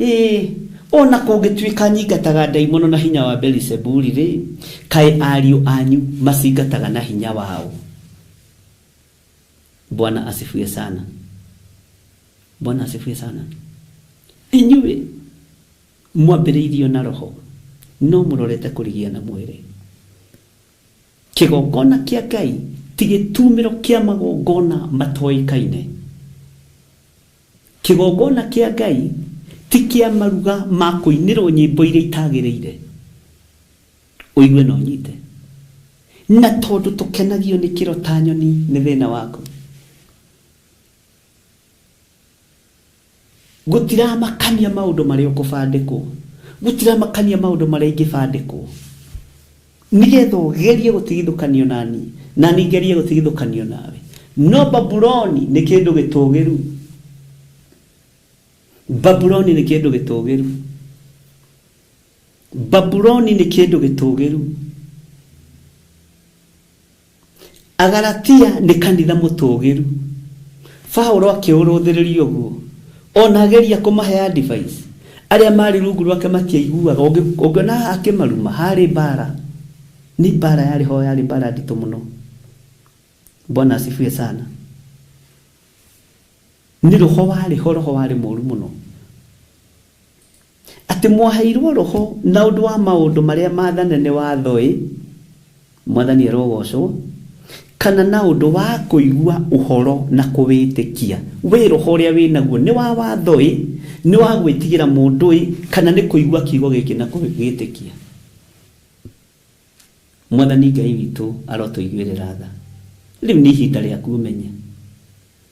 ĩĩ ona kũngĩtuĩka nyingataga ndaimono na hinya wa Beelizebuli rĩ, kaĩ ariũ anyu macingataga na hinya wao. Bwana asifiwe sana. Bwana asifiwe sana. Inyuĩ mwambĩrĩirio na roho, no mũrorete kũrigia na mwĩrĩ. Kĩgongona kĩa Ngai ti gĩtumĩro kĩa magongona matoĩkaine. Kĩgongona kĩa Ngai ti kĩa maruga ma kũinĩrwo nyĩmbo iria itagĩrĩire. Ũigue na ũnyite. Na tondũ tũkenagio nĩ kĩro ta nyoni nĩ thĩna waku. Gũtiramakania maũndũ marĩa ũkũbandĩkwo, gũtiramakania maũndũ marĩa ingĩbandĩkwo, nĩgetha ũgerie gũtigithũkanio nani, na niĩ ngerie gũtigithũkanio nawe. No Babuloni nĩ kĩndũ gĩtũgĩru. Babuloni nĩ kĩndũ gĩtũgĩru. Babuloni nĩ kĩndũ gĩtũgĩru. Agalatia nĩ kanitha mũtũgĩru. Paulo akĩũrũthĩrĩria ũguo, ona ageria kũmahe advice, arĩa marĩ rungu rwake matiaiguaga. Ũngĩona akĩmaruma, harĩ mbara. Nĩ mbara yarĩ ho, yarĩ mbara nditũ mũno. Bwana asifiwe sana. Nĩ roho warĩ ho, roho warĩ mũru mũno. Atĩ mwaheirwo roho na ũndũ wa maũndũ marĩa maathane nĩ watho ĩ, Mwathani arogocwo, kana na ũndũ wa kũigua ũhoro na kũwĩtĩkia. Wĩ roho ũrĩa wĩnaguo nĩ wa watho ĩ, nĩ wa gwĩtigĩra mũndũ ĩ, kana nĩ kũigua kiugo gĩkĩ na kũgĩtĩkia. Mwathani Ngai witũ arotũiguĩrĩra tha. Rĩu nĩ ihinda rĩaku ũmenye.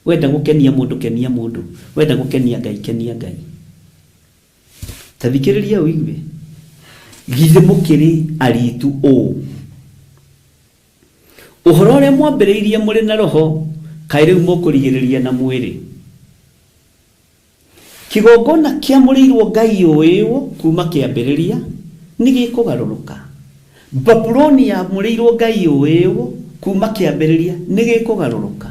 Wenda gũkenia mũndũ, kenia mũndũ. Wenda gũkenia Ngai, kenia Ngai. Ta thikĩrĩria ũigue. Githĩ mũkĩrĩ aritu ũũ? Ũhoro ũrĩa mwambĩrĩirie mũrĩ na roho, kaĩ rĩu mũkũrigĩrĩria na mwĩrĩ. Kĩgongona kĩamũrĩirwo Ngai ũĩwo kuma kĩambĩrĩria nĩ gĩkũgarũrũka. Babuloni yamũrĩirwo Ngai ũĩwo kuma kĩambĩrĩria nĩ gĩkũgarũrũka.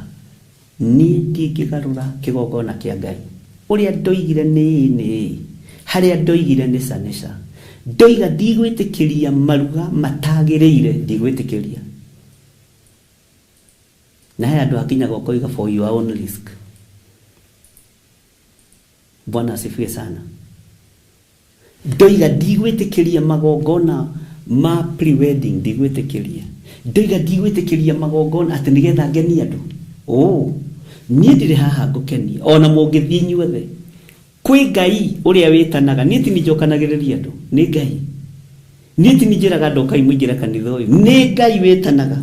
Niĩ ndingĩgarũra kĩgongona kĩa Ngai. Ũrĩa ndoigire nĩ ĩĩ nĩ ĩĩ, harĩa ndoigire nĩ ca nĩ ca. Ndoiga ndigwĩtĩkĩria maruga matagĩrĩire, ndigwĩtĩkĩria. Na he andũ hakinyaga ũkoiga for your own risk. Bwana asifiwe sana. Ndoiga ndigwĩtĩkĩria magongona ma pre-wedding, ndigwĩtĩkĩria. Ndoiga ndigwĩtĩkĩria magongona atĩ nĩgetha ngenie andũ. Oh, niĩ ndirĩ haha ngũkenie, ona mũngĩthiĩ inyuothe. Kwĩ Ngai ũrĩa wĩtanaga, niĩ ti niĩ njokanagĩrĩria andũ, nĩ Ngai. Niĩ ti niĩ njĩraga andũ ũkai mũingĩre kanitha ũyũ, nĩ Ngai wĩtanaga.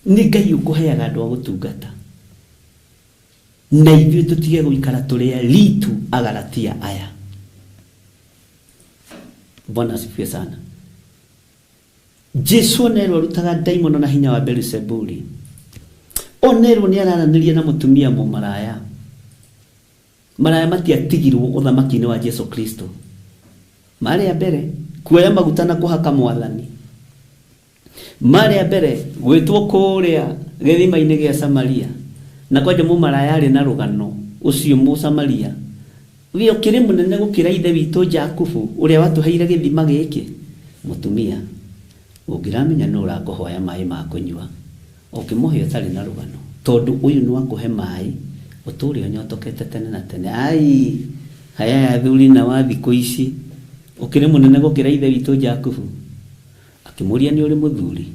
Nĩ Ngai ũkũheaga andũ a gũtungata. Na ithuĩ tũtige gũikara tũrĩ aritu Agalatia aya. Bwana asifiwe sana. Jesu onerwo arutaga ndaimono na hinya wa Beelzebuli. Onerwo nĩ araranĩria na mũtumia mũmaraya. Maraya matiatigirwo ũthamaki-inĩ wa Jesu Kristo. Marĩa mbere kuoya maguta na kũhaka mwathani. Marĩa mbere gwĩtwo kũrĩa gĩthima-inĩ gĩa Samaria. Na kwanja mũmaraya arĩ na rũgano ũcio Mũsamaria. We ũkĩrĩ mũnene gũkĩra ithe witũ Jakubu ũrĩa watũheire gĩthima gĩkĩ. Mũtumia ũngĩramenya nũ ũrakũhoya maĩ ma kũnyua ũkĩmũhe ũtarĩ na rũgano, tondũ ũyũ nĩ wakũhe maĩ ũtũre ũnyotokete tene na tene. Ai haya athuri na wa thikũ ici ũkĩrĩ mũnene gũkĩra ithe witũ Jakubu. Akĩmũria nĩ ũrĩ mũthuri?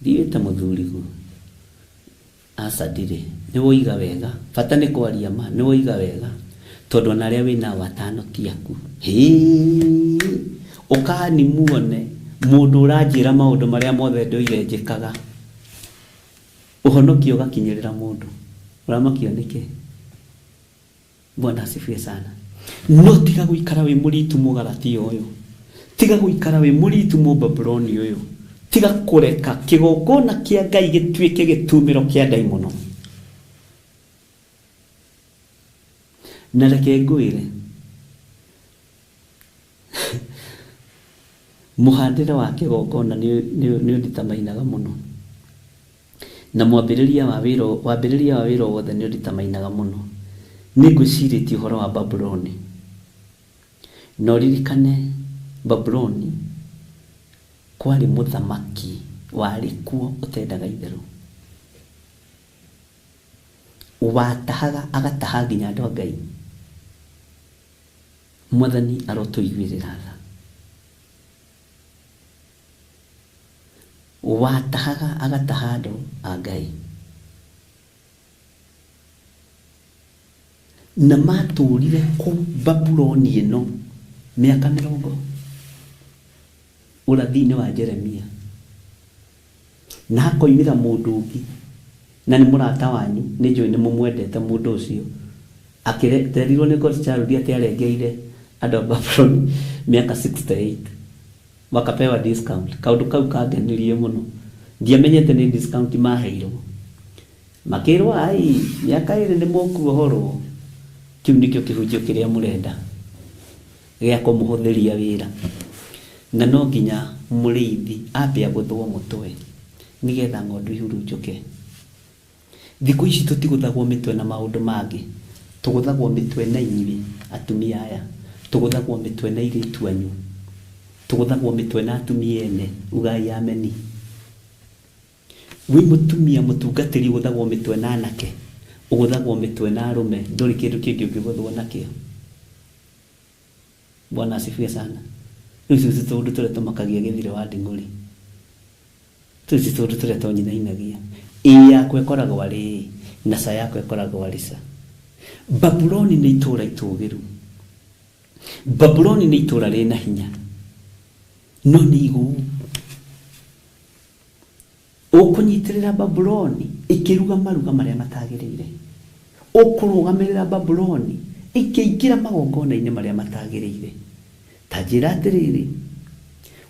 Ndiwĩte mũthuri guo. Aca ndirĩ. Nĩ woiga wega, bata nĩ kwaria ma, nĩ woiga wega tondũ ona arĩa wĩnao atano ti aku. Hĩ, ũkani muone mũndũ ũranjĩra maũndũ marĩa mothe ndoire njĩkaga. Ũhonokio ũgakinyĩrĩra mũndũ. Ũramakio nĩkĩ? Bwana asifiwe sana. No tiga gũikara wĩ mũritu mũgalatia ũyũ. Tiga gũikara wĩ mũritu mũbabuloni ũyũ. Tiga kũreka kĩgongona kĩa Ngai gĩtuĩke gĩtumĩro kĩa ndaimono. Na reke ngwĩre, mũhandĩre wa kĩgongona nĩ ũnditamainaga mũno, na mwambĩrĩria wa wĩra wothe nĩ ũnditamainaga mũno. Nĩ ngwĩcirĩtie ũhoro wa Babuloni. Na ũririkane Babuloni kwarĩ mũthamaki warĩ kuo ũtendaga itherũ, watahaga agataha nginya andũ a Ngai. Mwathani arotũiguĩrĩra tha. Watahaga agataha andũ a Ngai, na matũrire kũu Babuloni ĩno mĩaka 40. Ũrathi-inĩ wa Jeremia. Na hakoimĩra mũndũ ũngĩ, na nĩ mũrata wanyu, nĩ njũĩ nĩ mũmwendete mũndũ ũcio. Akĩreterirwo nĩ God's Child atĩ arengeire andũ a Babuloni mĩaka 68. Wakapewa discount. Kaũndũ kau kangenirie mũno. Ndiamenyete nĩ discount maheirwo. Makĩrwo ai mĩaka 2 nĩ mũkuohorwo. Kĩu nĩkĩo kĩhunjio kĩrĩa mũrenda gĩa kũmũhũthĩria wĩra. Na no nginya mũrĩithi ambe agũthwo mũtwe nĩgetha ng'ondu ihurunjũke. Thikũ ici tũtigũthagwo mĩtwe na maũndũ mangĩ, tũgũthagwo mĩtwe na inyuĩ atumia aya, tũgũthagwo mĩtwe na airĩtu anyu, tũgũthagwo mĩtwe na atumia ene. Ugai ameni. Wĩ mũtumia mũtungatĩri ũgũthagwo mĩtwe na anake, ũgũthagwo mĩtwe na arũme, ndũrĩ kĩndũ kĩngĩ ũngĩgũthwo nakĩo. Bwana asifiwe sana. Rĩu icio ti tũũndũ tũrĩa tũmakagia gĩthire wa nding'ũri. Tũu ti tũũndũ tũrĩa tonyinainagia. Ĩ yakwa ĩkoragwo arĩ ĩ, na ca yakwa ĩkoragwo arĩ ca. Babuloni nĩ itũũra itũũgĩru. Babuloni nĩ itũũra rĩna hinya, no nĩ igũu. Ũkũnyitĩrĩra Babuloni ĩkĩruga maruga marĩa matagĩrĩire. Ũkũrũgamĩrĩra Babuloni ĩkĩingĩra magongona-inĩ marĩa matagĩrĩire. Ta njĩra atĩrĩrĩ,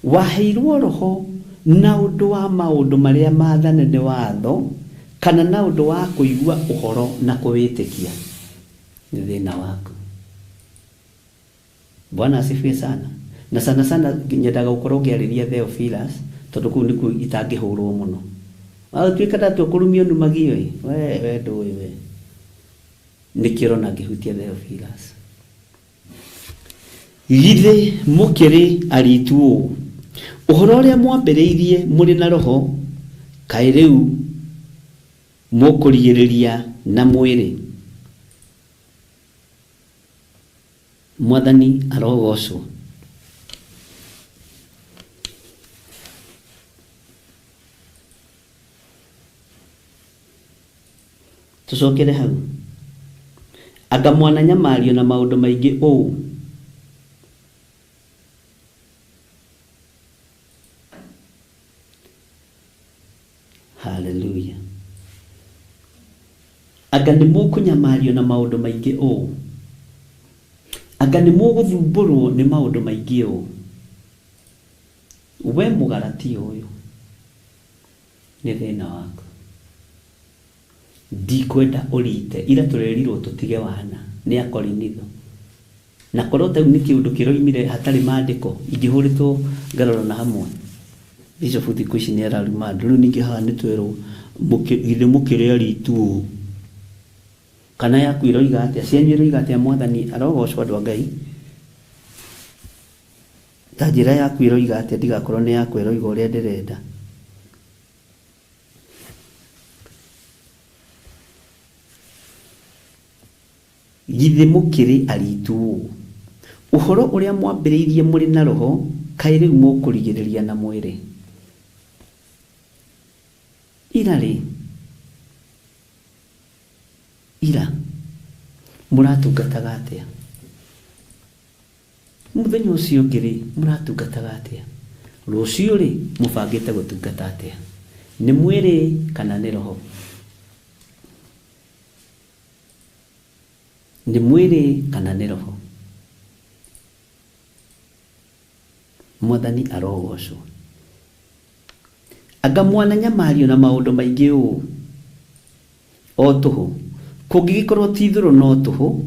waheirwo roho na ũndũ wa maũndũ marĩa maathane nĩ watho, kana na ũndũ wa kũigua ũhoro na kũwĩtĩkia? Nĩ thĩna waku. Bwana asifiwe sana. Na sana sana nyendaga gũkorwo ngĩarĩria Theophilus tondũ kũu nĩkuo itangĩhũrwo mũno. Watuĩka ndatua kũrumio numagio ĩ, we ndũĩ we. Nĩkĩo ũrona ngĩhutia Theophilus. Githĩ mũkĩrĩ aritu ũũ? Ũhoro ũrĩa mwambĩrĩirie mũrĩ na roho, kaĩ rĩu mũkũrigĩrĩria na mwĩrĩ? Mwathani arogocwo. Tũcokere hau. Anga mwananyamario na maũndũ maingĩ ũũ? Hallelujah. Anga nĩ mũkũnyamario na maũndũ maingĩ ũũ? Anga nĩ mũgũthumbũrwo nĩ maũndũ maingĩ ũũ? We Mũgalatia ũyũ, nĩ thĩna waku. Ndikwenda ũrite ira tũrerirwo tũtige wana nĩ Akorinitho. Na korwo ta rĩu nĩ kĩũndũ kĩroimire hatarĩ maandĩko ingĩhũrĩtwo ngaroro na hamwe. Bishop thikũ ici nĩ araruma andũ. Rĩu ningĩ haha nĩ twerwo githĩ mũkĩrĩ aritu ũũ? Kana yaku ĩroiga atĩa? Cianyu ĩroiga atĩa? Mwathani arogocwo andũ a Ngai. Ta njĩra yaku ĩroiga atĩa? Ndigakorwo nĩ yakwa ĩroiga ũrĩa ndĩrenda. Githĩ mũkĩrĩ aritu ũũ? Ũhoro ũrĩa mwambĩrĩirie mũrĩ na roho, kaĩ rĩu mũkũrigĩrĩria na mwĩrĩ? Ira rĩ, ira mũratungataga atĩa? Mũthenya ũcio ũngĩ rĩ, mũratungataga atĩa? Rũciũ rĩ, mũbangĩte gũtungata atĩa? Nĩ mwĩrĩ kana nĩ roho? Nĩ mwĩrĩ kana nĩ roho? Mwathani arogocwo. Anga mwananyamario na maũndũ maingĩ ũũ o tũhũ? Kũngĩgĩkorwo ti itherũ no tũhũ,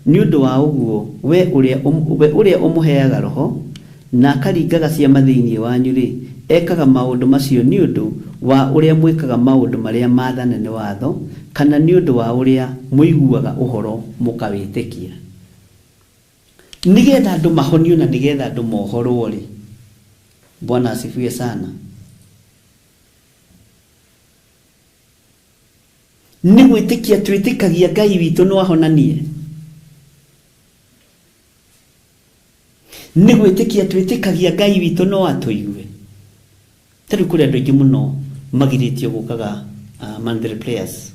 nĩ ũndũ wa ũguo we ũrĩa ũmũheaga roho na akaringaga ciama thĩinĩ wanyu rĩ, ekaga maũndũ macio nĩ ũndũ wa ũrĩa mwĩkaga maũndũ marĩa maathane nĩ watho, kana nĩ ũndũ wa ũrĩa mũiguaga ũhoro mũkawĩtĩkia. Nĩgetha andũ mahonio na nĩgetha andũ mohorwo rĩ. Bwana asifiwe sana. Nĩ gwĩtĩkia twĩtĩkagia Ngai witũ no ahonanie. Nĩ gwĩtĩkia twĩtĩkagia Ngai witũ no atũigue. Ta rĩu kũrĩ andũ aingĩ mũno magirĩtio gũkaga monthly prayers.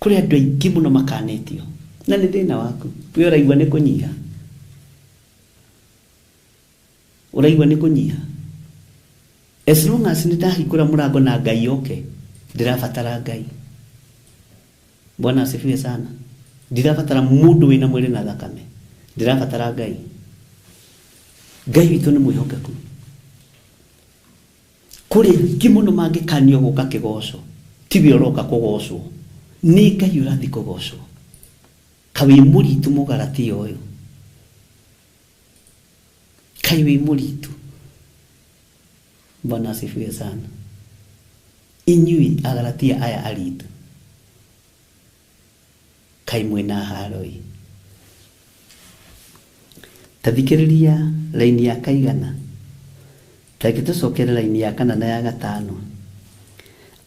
Kũrĩ andũ aingĩ mũno makanĩtio. Na nĩ thĩna waku. We ũraigua nĩ kũnyiha. Ũraigua nĩ kũnyiha. As long as nĩ ndahingũra mũrango na Ngai oke, ndĩrabatara Ngai. Bwana asifiwe sana. Ndirabatara mũndũ wĩna mwĩrĩ na thakame. Ndĩrabatara Ngai. Ngai witũ nĩ mwĩhokeku. Kũrĩ aingĩ mũno mangĩkanio gũka kĩgoco, tiwe ũroka kũgocwo. Nĩ Ngai ũrathiĩ kũgocwo. Kaĩ wĩ mũritu Mũgalatia ũyũ? Kaĩ wĩ mũritu? Bwana asifiwe sana. Inyuĩ Agalatia aya aritu, kaĩ mwĩna haro ĩ? Ta thikĩrĩria raini ya kaigana. Ta reke tũcokere raini ya kana na ya gatano.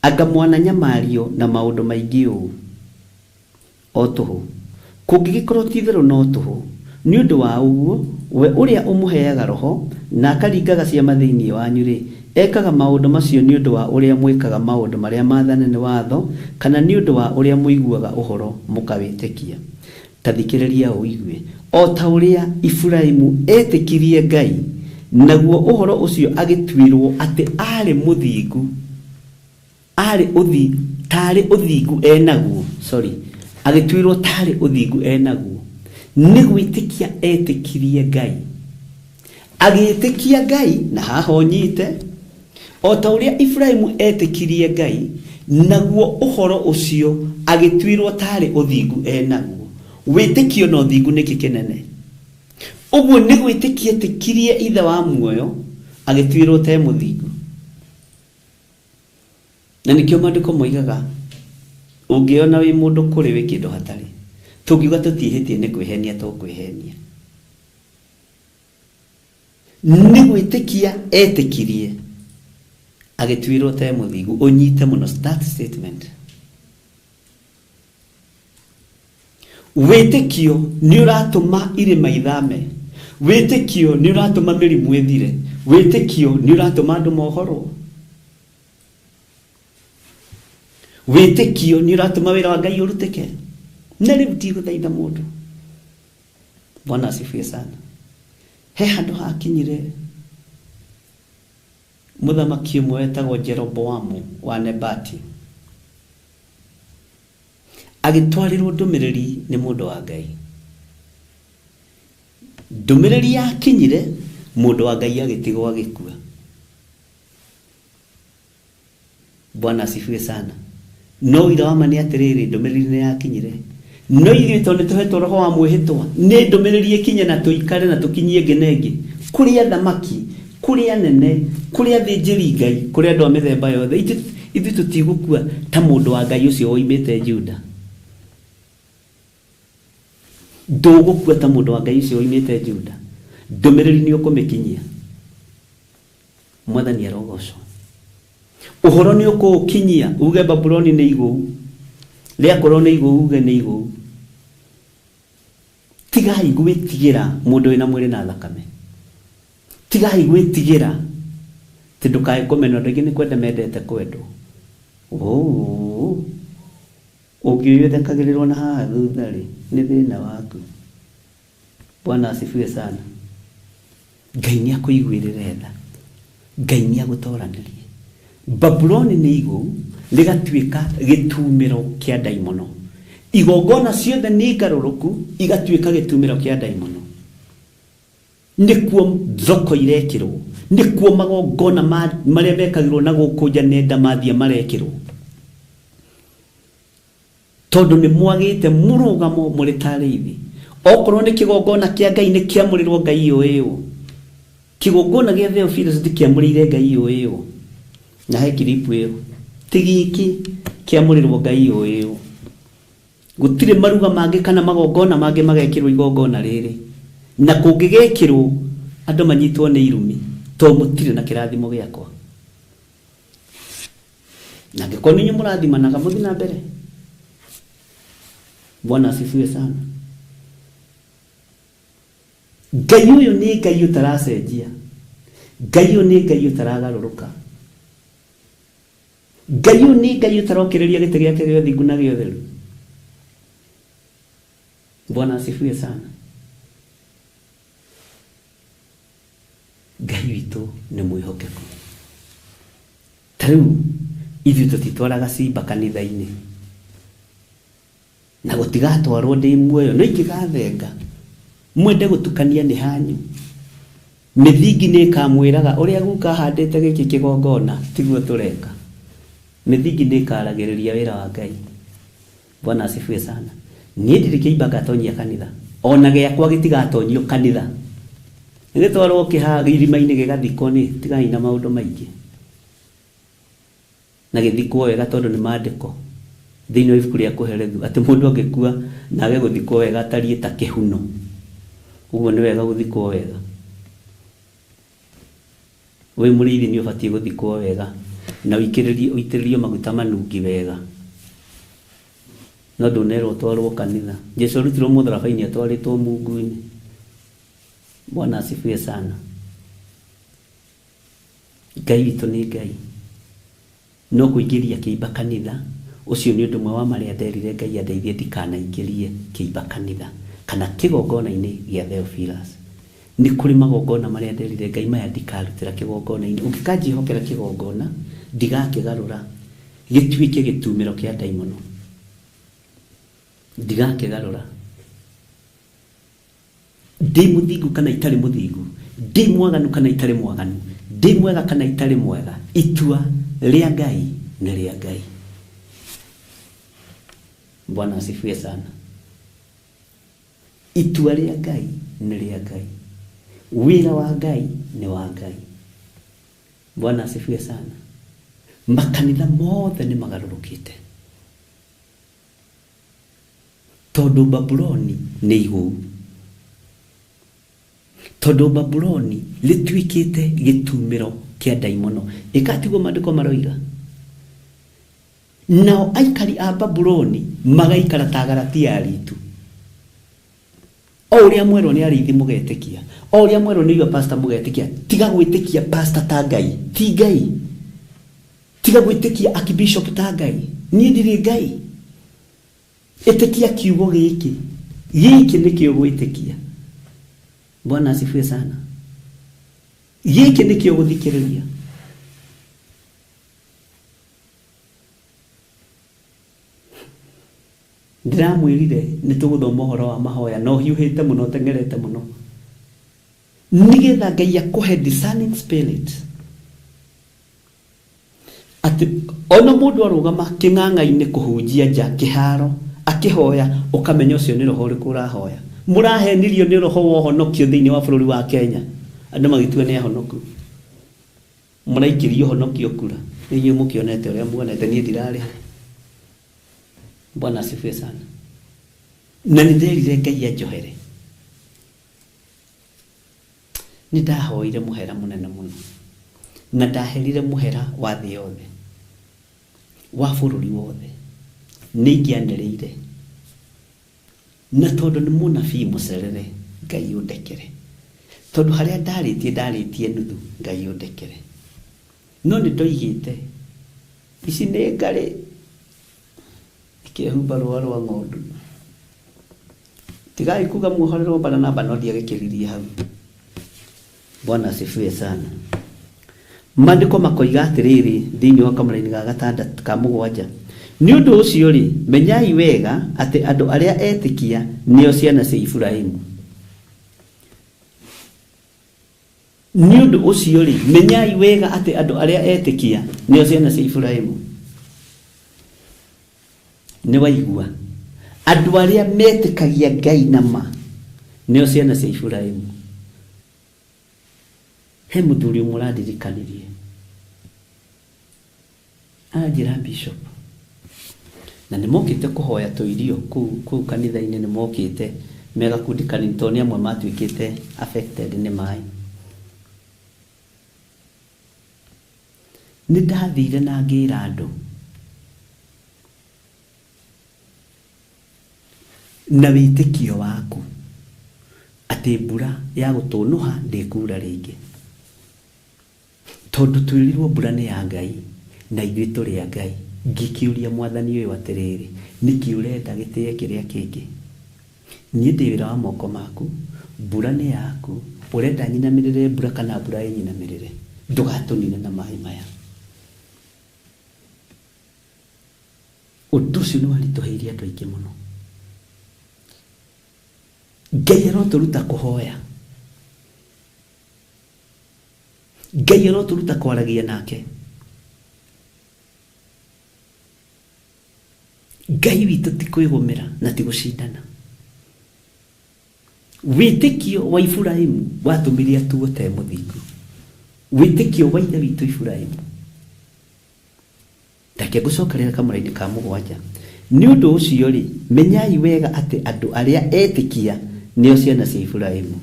Anga mwananyamario na maũndũ maingĩ ũũ o tũhũ? Kũngĩgĩkorwo ti itherũ no tũhũ, nĩ ũndũ wa ũguo we ũrĩa ũmũheaga roho na akaringaga ciama thĩinĩ wanyu rĩ, ekaga maũndũ macio nĩ ũndũ wa ũrĩa mwĩkaga maũndũ marĩa maathane nĩ watho, kana nĩ ũndũ wa ũrĩa mũiguaga ũhoro mũkawĩtĩkia. Ta thikĩrĩria ũigue. O ta ũrĩa Iburaimu etĩkirie Ngai, naguo ũhoro ũcio agĩtuĩrwo atĩ aarĩ mũthingu, aarĩ ũthi, tarĩ ũthingu enaguo, sorry, agĩtuĩrwo tarĩ ũthingu enaguo, nĩ gwĩtĩkia etĩkirie Ngai. Agĩĩtĩkia Ngai, na haha ũnyite, o ta ũrĩa Iburaimu etĩkirie Ngai, naguo ũhoro ũcio agĩtuĩrwo tarĩ ũthingu enaguo. Wĩtĩkio na ũthingu nĩkĩ kĩnene? Ũguo nĩ gwĩtĩkia etĩkirie Ithe wa muoyo, agĩtuĩrwo ta mũthingu. Na nĩkĩo maandĩko moigaga, ũngĩona wĩ mũndũ kũrĩ wĩ kĩndũ hatarĩ. Tũngiuga tũtiĩhĩtie nĩ kwĩhenia tũkwĩhenia. Nĩ gwĩtĩkia etĩkirie, agĩtuĩrwo ta mũthingu. Ũnyite mũno that statement. Wĩtĩkio nĩ ũratũma irĩma ithame. Wĩtĩkio nĩ ũratũma mĩrimũ ĩthire. Wĩtĩkio nĩ ũratũma andũ mohorwo. Wĩtĩkio nĩ ũratũma wĩra wa Ngai ũrutĩke. Na rĩu ndigũthaitha mũndũ. Bwana asifiwe sana. He handũ hakinyire mũthamaki ũmwe wetagwo Jeroboamu wa Nebati, agĩtwarĩrwo ndũmĩrĩri nĩ mũndũ wa Ngai. Ndũmĩrĩri yakinyire mũndũ wa Ngai agĩtigwo agĩkua. Bwana asifiwe sana. No wĩra wa ma nĩ atĩrĩrĩ, ndũmĩrĩri nĩ yakinyire. No ithuĩ tondũ nĩtũhetwo roho wa mwĩhĩtwa, nĩ ndũmĩrĩri ĩkinye na tũikare na tũkinyie ĩngĩ na ĩngĩ kũrĩ athamaki, kũrĩ anene, kũrĩ athĩnjĩri Ngai, kũrĩ andũ a mĩthemba yothe. Ithuĩ tũtigũkua ta mũndũ wa Ngai ũcio woimĩte Juda. Ndũgũkua ta mũndũ wa Ngai ũcio woimĩte Juda. Ndũmĩrĩri nĩ ũkũmĩkinyia. Mwathani arogocwo. Ũhoro nĩ ũkũũkinyia, uge Babuloni nĩ igũu. Rĩakorwo nĩ igũu, uge nĩ igũu. Tigai gwĩtigĩra mũndũ wĩna mwĩrĩ na thakame. Tigai gwĩtigĩra atĩ ndũkae kũmenwo. Andũ aingĩ nĩ kwenda mendete kwendwo. Ũngĩũyũ ũthekagĩrĩrwo na haha thutha rĩ, nĩ thĩna waku. Bwana asifiwe sana. Ngai nĩ akũiguĩrĩre tha. Ngai nĩ agũtoranĩrie. Babuloni nĩ igũu rĩgatuĩka gĩtumĩro kĩa ndaimono. Igongona ciothe nĩ ngarũrũku igatuĩka gĩtumĩro kĩa ndaimono. Nĩkuo thoko irekĩrwo, nĩkuo magongona marĩa mekagĩrwo na gũkũ nja nenda mathiĩ marekĩrwo. Tondũ nĩ mwagĩte mũrũgamo mũrĩ ta arĩithi. Okorwo nĩ kĩgongona kĩa Ngai nĩ kĩamũrĩrwo Ngai ũyũ. Kĩgongona gĩa Theophilus ndĩkĩamũrĩire Ngai ũyũ. Na he kiripu ĩyo. Ti gĩkĩ kĩamũrĩrwo Ngai ũyũ. Gũtirĩ maruga mangĩ kana magongona mangĩ magekĩrwo igongona rĩrĩ. Na kũngĩgekĩrwo andũ manyitwo nĩ irumi tondũ mũtirĩ na kĩrathimo gĩakwa. Na angĩkorwo nĩ inyuĩ mũrathimanaga mũthiĩ na mbere. Bwana asifiwe sana. Ngai ũyũ nĩ Ngai ũtaracenjia. Ngai ũyũ nĩ Ngai ũtaragarũrũka. Ngai ũyũ nĩ Ngai ũtarokĩrĩria gĩtĩ gĩake gĩa ũthingu na gĩa ũtheru. Bwana asifiwe sana. Ngai witũ nĩ mwĩhokeku. Ta rĩu ithuĩ tũtitwaraga cimba kanitha-inĩ. Na gũtigatwarwo ndĩ muoyo, no ingĩgathenga mwende gũtukania nĩ hanyu. Mĩthingi nĩ ĩkamwĩraga ũrĩa guka ahandĩte gĩkĩ kĩgongona tiguo tũreka. Mĩthingi nĩ ĩkaragĩrĩria wĩra wa Ngai. Bwana asifiwe sana. Niĩ ndirĩ kĩimba ngatonyia kanitha. Ona gĩakwa gĩtigatonyio kanitha. Gĩtwarwo irima-inĩ gĩgathikwo nĩ tigai na maũndũ maingĩ. Na gĩthikwo wega tondũ nĩ maandĩko thĩinĩ wa ibuku rĩa Kũherethu atĩ mũndũ angĩkua na age gũthikwo wega atariĩ ta kĩhuno. Ũguo nĩ wega gũthikwo wega. Wĩ mũrĩithi nĩ ũbatiĩ gũthikwo wega na ũitĩrĩrio maguta manungi wega. No ndũnerwo ũtwarwo kanitha. Jesu arutirwo mũtharaba-inĩ atwarĩtwo mungu-inĩ. Bwana asifiwe sana. Ngai witũ nĩ Ngai. No kũingĩria kĩimba kanitha, ũcio nĩ ũndũ ũmwe wa marĩa nderire Ngai andeithie ndikanaingĩrie kĩimba kanitha kana kĩgongona-inĩ gĩa Theophilus. Nĩ kũrĩ magongona marĩa nderire Ngai maya ndikarutĩra kĩgongona-inĩ. Ũngĩkanjĩhokera kĩgongona, ndigakĩgarũra gĩtuĩke gĩtumĩro kĩa ndaimono. Ndigakĩgarũra. Ndĩ mũthingu kana itarĩ mũthingu, ndĩ mwaganu kana itarĩ mwaganu, ndĩ mwega kana itarĩ mwega, itua rĩa Ngai nĩ rĩa Ngai. Bwana asifiwe sana. Itua rĩa Ngai nĩ rĩa Ngai. Wĩra wa Ngai nĩ wa Ngai. Bwana asifiwe sana. Makanitha mothe nĩ magarũrũkĩte. Tondũ Babuloni nĩ igũu. Tondũ Babuloni rĩtuĩkĩte gĩtumĩro kĩa ndaimono. Ĩka tiguo maandĩko maroiga. Nao aikari a Babuloni magaikara ta Galatia aritu. O ũrĩa mwerwo nĩ arĩithi mũgetĩkia. O ũrĩa mwerwo nĩ your pastor mũgetĩkia. Tiga gwĩtĩkia pastor ta Ngai. Ti Ngai. Tiga gwĩtĩkia archbishop ta Ngai. Niĩ ndirĩ Ngai. Ĩtĩkia kiugo gĩkĩ. Gĩkĩ nĩkĩo gwĩtĩkia. Bwana asifiwe sana. Gĩkĩ nĩkĩo gũthikĩrĩria. Ndĩramwĩrire nĩ tũgũthoma ũhoro wa mahoya no hiũhĩte mũno teng'erete mũno. Nĩgetha Ngai akũhe discerning spirit. Atĩ ona mũndũ arũgama kĩng'ang'a-inĩ kũhunjia nja kĩharo akĩhoya ũkamenya ũcio nĩ roho ũrĩkũ ũrahoya. Mũrahenirio nĩ roho wa ũhonokio thĩinĩ wa bũrũri wa Kenya. Andũ magĩtua nĩ ahonoku. Mũraikĩrio ũhonokio kura. Nĩ inyuĩ mũkĩonete ũrĩa muonete, niĩ ndirarĩ ho. Bwana asifiwe sana. Na nĩ nderire Ngai anjohere. Nĩ ndahoire mũhera mũnene mũno. Na ndaherire mũhera wa thĩ yothe. Wa bũrũri wothe. Nĩ ingĩanĩrĩire. Na tondũ nĩ mũnabii mũcerere, Ngai ũndekere. Tondũ harĩa ndarĩtie, ndarĩtie nuthu, Ngai ũndekere. No nĩ ndoigĩte, ici nĩ ngarĩ, ikehumba rũa rwa ng'ondu. Tigai kuga muohorerwo Baranaba, no ndiagĩkĩririe hau. Bwana asifiwe sana. Maandĩko makoiga atĩrĩrĩ thĩinĩ wa kamũraini ga gatandatũ ka mũgwanja. Nĩ ũndũ ũcio rĩ, menyai wega atĩ andũ arĩa etĩkia nĩo ciana cia Iburahĩmu. Nĩ ũndũ ũcio rĩ, menyai wega atĩ andũ arĩa etĩkia nĩo ciana cia Iburahĩmu. Nĩ waigua? Andũ arĩa metĩkagia Ngai na ma nĩo ciana cia Iburahĩmu. He mũthuri ũmwe ũrandirikanirie. Anjĩra bishop. Na nĩ mokĩte kũhoya tũirio kũu kanitha-inĩ, nĩ mokĩte me gakundi kanini tondũ nĩ amwe matuĩkĩte affected nĩ maĩ. Nĩ ndathire na ngĩra andũ. Na wĩtĩkio waku atĩ mbura ya gũtũnũha ndĩkura rĩngĩ. Tondũ twĩrirwo mbura nĩ ya Ngai na ithuĩ tũrĩ a Ngai. Ngĩkĩũria mwathani ũyũ atĩrĩrĩ, nĩkĩ ũrenda gĩtĩe kĩrĩa kĩngĩ? Niĩ ndĩ wĩra wa moko maku, mbura nĩ yaku, ũrenda nyinamĩrĩre mbura kana mbura ĩnyinamĩrĩre? Ndũgatũnine na maĩ maya. Ũndũ ũcio nĩ waritũhĩirie andũ aingĩ mũno. Ngai arotũruta kũhoya. Ngai arotũruta kwaragia nake. Ngai witũ ti kwĩgũmĩra na ti gũcindana. Wĩtĩkio wa Iburahĩmu watũmire atuo te mũthingu. Wĩtĩkio wa ithe witũ Iburahĩmu. Reke ngũcokerere kamũraini ka mũgwanja. Nĩ ũndũ ũcio rĩ, menyai wega atĩ andũ arĩa etĩkia nĩo ciana cia Iburahĩmu.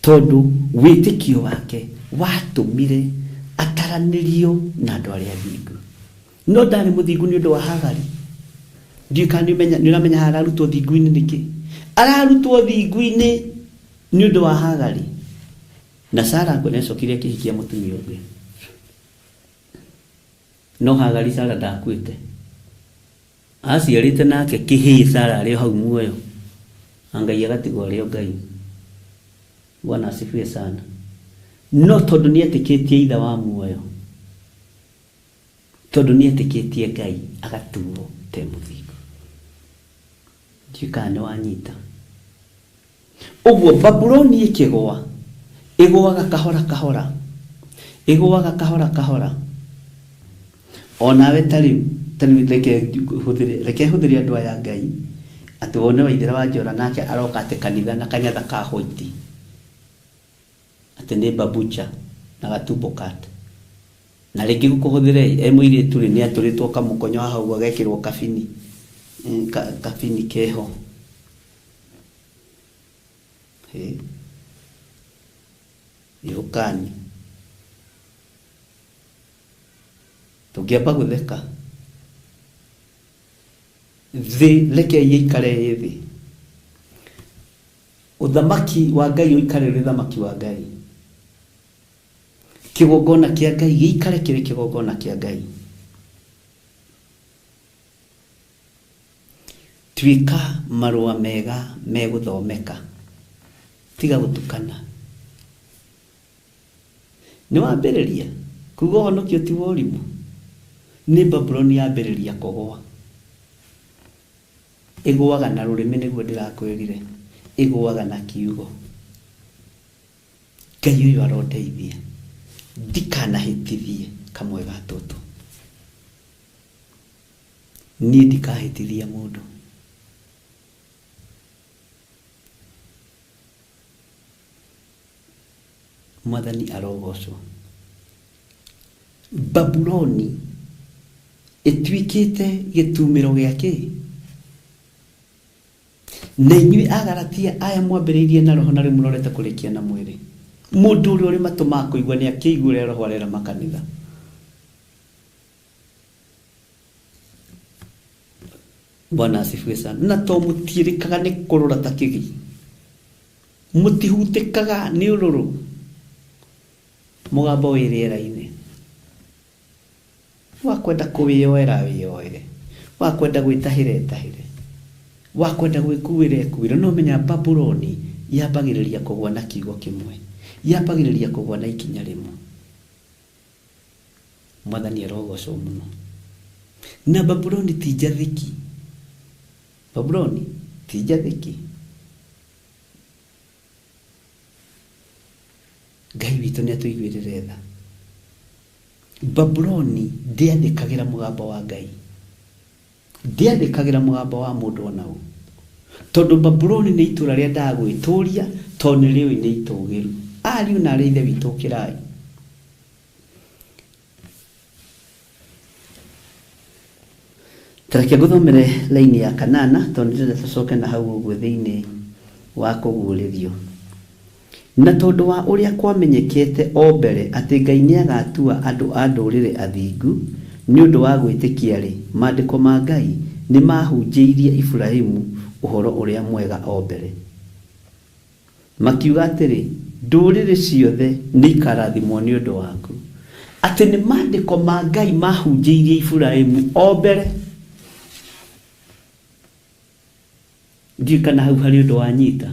Tondũ wĩtĩkio wake watũmire ataranĩrio na andũ arĩa athingu. No ndarĩ mũthingu nĩ ũndũ wa Hagari. Ndiũĩ kana nĩ ũramenya haha ararutwo thingu-inĩ nĩkĩ. Ararutwo thingu-inĩ nĩ ũndũ wa Hagari. Na Sara nĩacokire akĩhikia mũtumia ũngĩ. No Hagari Sara ndakuĩte. Aciarĩte nake kĩhĩĩ Sara arĩ o hau muoyo. Na Ngai agatigwo arĩ o Ngai. Bwana asifiwe sana. No tondũ nĩetĩkĩtie ithe wa muoyo, tondũ nĩetĩkĩtie Ngai, agatuo te mũthingu. Ndiũĩ kana nĩ wanyita. Ũguo Babuloni ĩkĩgũa, ĩgũaga kahora kahora, ĩgũaga kahora kahora. Onawe ta rĩu, reke hũthĩre andũ aya Ngai, atĩ wone Waithera wa Njora nake aroka atĩ kanitha na kanyatha ka white. Atĩ nĩ babucha na gatumbo cut. Na rĩngĩ gũkũhũthĩre e mũirĩtu rĩ, nĩ atũrĩtwo kamũkonyo haha ũguo agekĩrwo kabini. Kabini keho. Ĩũkani. Tũngĩamba gũtheka. Thĩ reke ĩikare ĩ thĩ. Ũthamaki wa Ngai ũikare ũrĩ ũthamaki wa Ngai. Kĩgongona kĩa Ngai gĩikare kĩrĩ kĩgongona kĩa Ngai. Tuĩka marũa mega megũthomeka. Tiga gũtukana. Nĩ wambĩrĩria kuga ũhonokio ti wa ũrimũ. Nĩ Babuloni yambĩrĩria kũgũa. Ĩgũaga na rũrĩmĩ nĩguo ndĩrakwĩrire. Ĩgũaga na kiugo. Ngai ũyũ arondeithia ndikanahĩtithie kamwe ga tũtũ. Niĩ ndikahĩtithia mũndũ. Mwathani arogocwo. Babuloni ĩtuĩkĩte gĩtumĩro gĩa kĩ? Na inyuĩ Agalatia aya mwambĩrĩirie na roho na rĩu mũrorete kũrĩkia na mwĩrĩ. Mũndũ ũrĩa ũrĩ matũ ma kũigua nĩ akĩigue ũrĩa roho arera makanitha. Bwana asifiwe sana. Na to mũtiĩrĩkaga nĩ kũrũra ta kĩgi. Mũtihutĩkaga nĩ ũrũrũ. Mũgambo wĩ rĩera-inĩ. Wakwenda kũwĩyoera wĩyoere. Wakwenda gwĩtahĩra ĩtahĩre. Wakwenda gwĩkuĩra ĩkuĩre. No menya Babuloni yambagĩrĩria kũgwa na kiugo kĩmwe. Yambagĩrĩria kũgwa na ikinya rĩmwe. Mwathani arogocwo mũno. Na Babuloni ti njathĩki. Babuloni ti njathĩki. Ngai witũ nĩ atũiguĩrĩre tha. Babuloni ndĩathĩkagĩra mũgambo wa Ngai. Ndĩathĩkagĩra mũgambo wa mũndũ ona ũ. Tondũ Babuloni nĩ itũũra rĩendaga gwĩtũũria tondũ nĩ rĩũĩ nĩ itũũgĩru. Ariũ na aarĩ a Ithe witũ ũkĩrai. Ta reke ngũthomere laini ya kanana tondũ ndĩrenda tũcoke na hau ũguo thĩinĩ wa kũguũrĩrio. Na tondũ wa ũrĩa kwamenyekete o mbere atĩ Ngai nĩagatua andũ a Ndũrĩrĩ athingu nĩ ũndũ wa gwĩtĩkia-rĩ, Maandĩko ma Ngai nĩmaahunjĩirie Iburahimu Ũhoro-ũrĩa-Mwega o mbere. Makiuga atĩrĩ, Ndũrĩrĩ ciothe nĩikarathimwo nĩ ũndũ waku. Atĩ nĩ Maandĩko ma Ngai maahunjĩirie Iburahimu o mbere. Ndiũĩ kana hau harĩ ũndũ wanyita.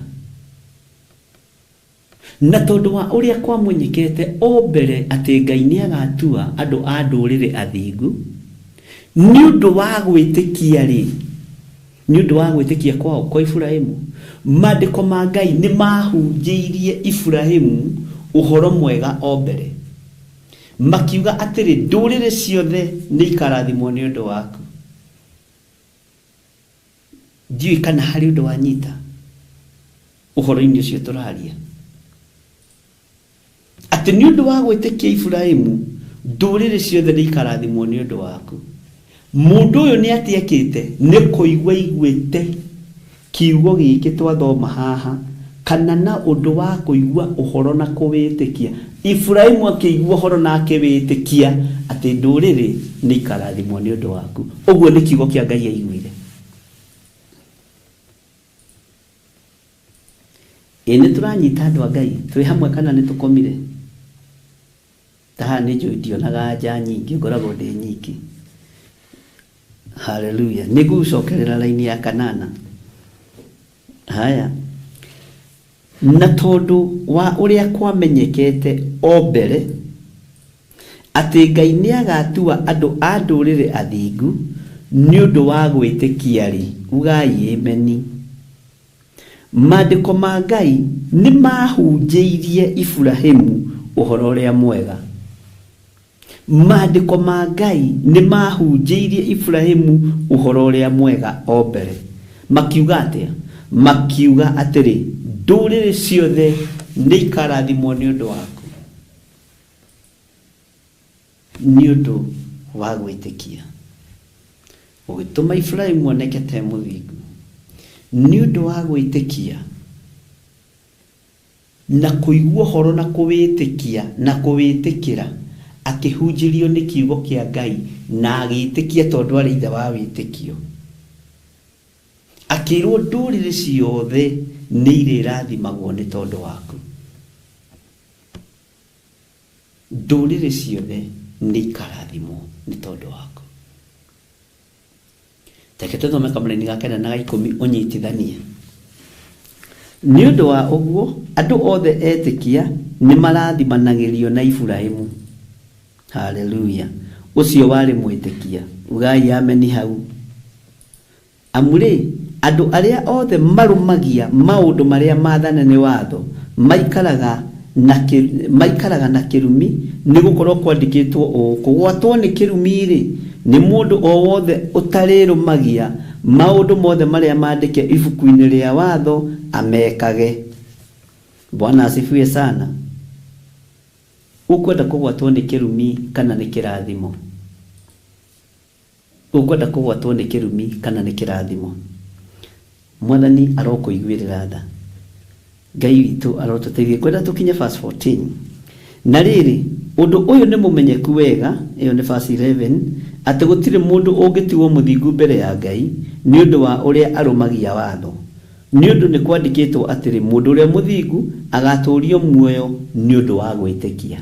Na tondũ wa ũrĩa kwamenyekete o mbere atĩ Ngai nĩagatua andũ a Ndũrĩrĩ athingu, nĩ ũndũ wa gwĩtĩkia-rĩ, nĩ ũndũ wa gwĩtĩkia kwao, kwa Iburahimu, Maandĩko ma Ngai nĩmaahunjĩirie Iburahimu ũhoro mwega o mbere, makiuga atĩrĩ, Ndũrĩrĩ ciothe nĩikarathimwo nĩ ũndũ waku. Ndiũĩ kana harĩ ũndũ wanyita ũhoro-inĩ ũcio tũraria. Atĩ nĩ ũndũ wa gwĩtĩkia Iburahimu, ndũrĩrĩ ciothe nĩ ikarathimwo nĩ ũndũ waku. Mũndũ ũyũ nĩ atĩa ekĩte? Nĩ kũigua aiguĩte kiugo gĩkĩ twathoma haha, kana na ũndũ wa kũigua ũhoro na kũwĩtĩkia. Iburahimu akĩigua ũhoro na akĩwĩtĩkia atĩ ndũrĩrĩ nĩ ikarathimwo nĩ ũndũ waku. Ũguo nĩ kiugo kĩa Ngai aiguire. Ĩ nĩ tũranyita andũ a Ngai twĩ hamwe kana nĩ tũkomire? Ta haha nĩ njũĩ ndionaga anja nyingĩ ngoragwo ndĩ nyiki. Haleluya. Nĩ ngũgũcokerera raini ya kanana. Haya. Na tondũ wa ũrĩa kwamenyekete o mbere atĩ Ngai nĩagatua andũ a Ndũrĩrĩ athingu nĩ ũndũ wa gwĩtĩkia-rĩ, ugai Ameni. Maandĩko ma Ngai nĩmaahunjĩirie Iburahimu Ũhoro-ũrĩa-Mwega. Maandĩko ma Ngai nĩmaahunjĩirie Iburahimu Ũhoro-ũrĩa-Mwega o mbere. Makiuga atĩa? Makiuga atĩrĩ, Ndũrĩrĩ ciothe nĩikarathimwo nĩ ũndũ waku. Nĩ ũndũ wa gwĩtĩkia. Ũgĩtũma Iburahimu oneke ta e mũthingu. Nĩ ũndũ wa gwĩtĩkia na kũigua ũhoro na kũwĩtĩkia na kũwĩtĩkĩra, akĩhunjĩrio nĩ kiugo kĩa Ngai na agĩtĩkia tondũ arĩ ithe wa wĩtĩkio. Akĩĩrwo ndũrĩrĩ ciothe nĩ irĩrathimagwo nĩ tondũ waku. Ndũrĩrĩ ciothe nĩ ikarathimwo nĩ tondũ waku. Reke tũthome kamũraini ga kenda na ga ikũmi ũnyitithanie. Nĩ ũndũ wa ũguo, andũ othe etĩkia nĩ marathimanagĩrio na Iburahimu. Haleluya! Ũcio warĩ mwĩtĩkia. Ugai ameni hau. Amu-rĩ, andũ arĩa othe marũmagia maũndũ marĩa maathane nĩ watho maikaraga na maikaraga na kĩrumi, nĩ gũkorwo kwandĩkĩtwo ũũ, kũgwatwo nĩ kĩrumi-rĩ nĩ mũndũ o wothe ũtarĩrũmagia maũndũ mothe marĩa mandĩke ibuku-inĩ rĩa watho amekage. Bwana asifiwe sana. Ũkwenda kũgwatwo nĩ kĩrumi kana nĩ kĩrathimo? Ũkwenda kũgwatwo nĩ kĩrumi kana nĩ kĩrathimo? Mwathani arokũiguĩrĩra tha. Ngai witũ arotũteithia. Ngwenda tũkinye verse 14. Na rĩrĩ, ũndũ ũyũ nĩ mũmenyeku wega, ĩyo nĩ verse 11, atĩ gũtirĩ mũndũ ũngĩtigwo mũthingu mbere ya Ngai nĩ ũndũ wa ũrĩa arũmagia watho. Nĩ ũndũ nĩ kwandĩkĩtwo atĩrĩ, mũndũ ũrĩa mũthingu agatũũrio muoyo nĩ ũndũ wa gwĩtĩkia.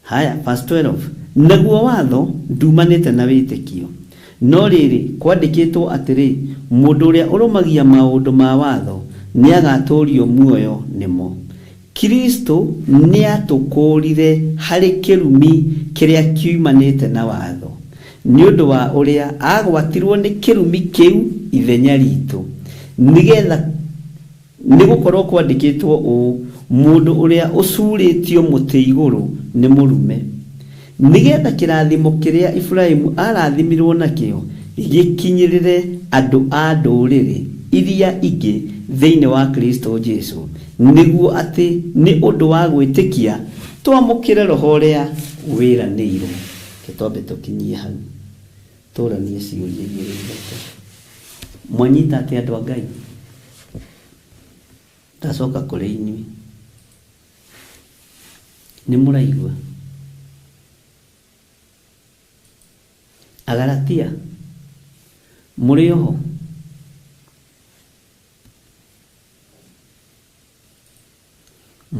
Haya, verse 12. Naguo watho ndumanĩte na wĩtĩkio. No rĩrĩ, kwandĩkĩtwo atĩrĩ, mũndũ ũrĩa ũrũmagia maũndũ ma watho nĩagatũũrio muoyo nĩmo. Kristo nĩatũkũũrire harĩ kĩrumi kĩrĩa kiumanĩte na watho, nĩ ũndũ wa ũrĩa agwatirwo nĩ kĩrumi kĩu ithenya ritũ, nĩgetha nĩ gũkorwo kwandĩkĩtwo ũũ, mũndũ ũrĩa ũcuurĩtio mũtĩ igũrũ nĩ mũrume, nĩgetha kĩrathimo kĩrĩa Iburahĩmu arathimirwo nakĩo gĩkinyĩrĩre andũ a ndũrĩrĩ iria ingĩ thĩinĩ wa Kristo Jesu, nĩguo atĩ nĩ ũndũ wa gwĩtĩkia twamũkĩre roho ũrĩa wĩranĩirwo. Twambe tũkinyie hau, tũranie ciũria igĩrĩ ithatũ. Mwanyita atĩ andũ a Ngai? Ndacoka kũrĩ inyuĩ. Nĩ mũraigua? Agalatia, mũrĩ oho?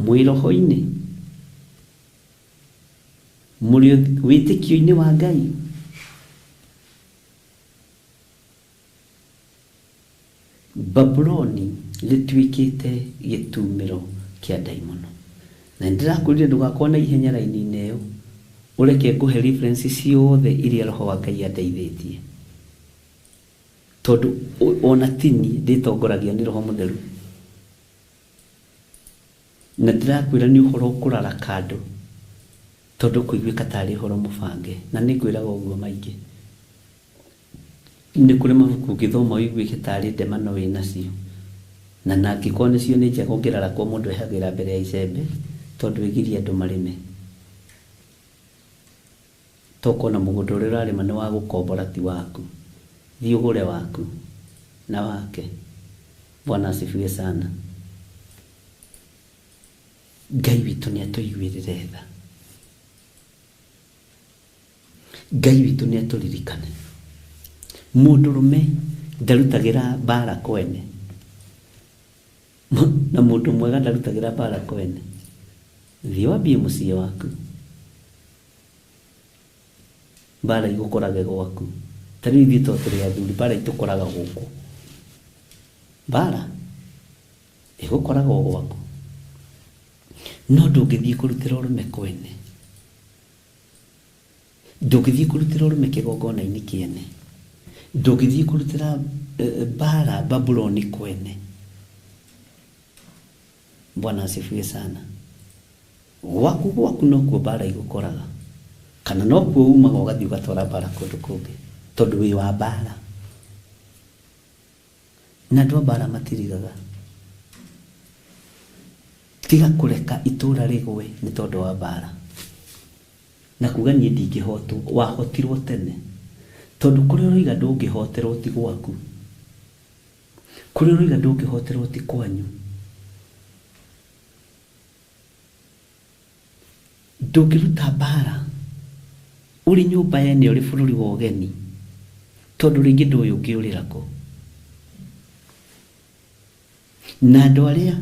Mwĩ roho-inĩ? Mũrĩ wĩtĩkio-inĩ wa Ngai? Babuloni rĩtuĩkĩte gĩtumĩro kĩa ndaimono. Na nĩndĩrakwĩrire ndũgakorwo na ihenya raini-inĩ ĩyo, ũreke ngũhe reference ciothe iria roho wa Ngai andeithĩtie. Tondũ ona tini ndĩtongoragia nĩ roho mũtheru. Na ndĩrakwĩra nĩ ũhoro ũkũrara kando, tondũ ũkũiguĩka tarĩ ũhoro mũbange. Na nĩngwĩraga ũguo maingĩ. Nĩ kũrĩ mabuku ũngĩthoma ũiguĩke tarĩ ndemano wĩnacio. Na nangĩkorwo nĩcio nĩ njega ũngĩrarakwo mũndũ ehagĩra mbere ya icembe, tondũ ĩgirie andũ marĩme. Tokona mũgũnda ũrĩa ũrarĩma nĩ wa gũkombora ti waku. Thiĩ ũgũre waku na wake. Bwana asifiwe sana. Ngai witũ nĩ atũiguĩrĩre tha. Ngai witũ nĩ atũririkane. Mũndũrũme ndarutagĩra mbara kwene, na mũndũ mwega ndarutagĩra mbara kwene. Thiĩ wambie mũciĩ waku, mbara igũkorage gwaku. Ta rĩu ithuĩ to tũrĩ athuri, mbara itũkoraga gũkũ. Mbara ĩgũkoraga o gwaku. No ndũngĩthiĩ kũrutĩra ũrũme kwene, ndũngĩthiĩ kũrutĩra ũrũme kĩgongona-inĩ kĩene, ndũngĩthiĩ kũrutĩra mbara Babuloni kwene. Bwana asifiwe sana. Gwaku gwaku nokuo mbara igũkoraga, kana nokuo umaga ũgathiĩ ũgatwara mbara kũndũ kũngĩ, tondũ wĩ wa mbara. Na andũ a mbara matirigaga. Tiga kũreka itũra rĩgwe nĩ tondũ wa mbara. Na kuga niĩ ndingĩhotwo, wahotirwo tene. Tondũ kũrĩa ũroiga ndũngĩhoterwo ti gwaku. Kũrĩa ũroiga ndũngĩhoterwo ti kwanyu. Ndũngĩruta mbara ũrĩ nyũmba yene ũrĩ bũrũri wa ũgeni, tondũ rĩngĩ ndũĩ ũngĩũrĩra kũ. Na andũ arĩa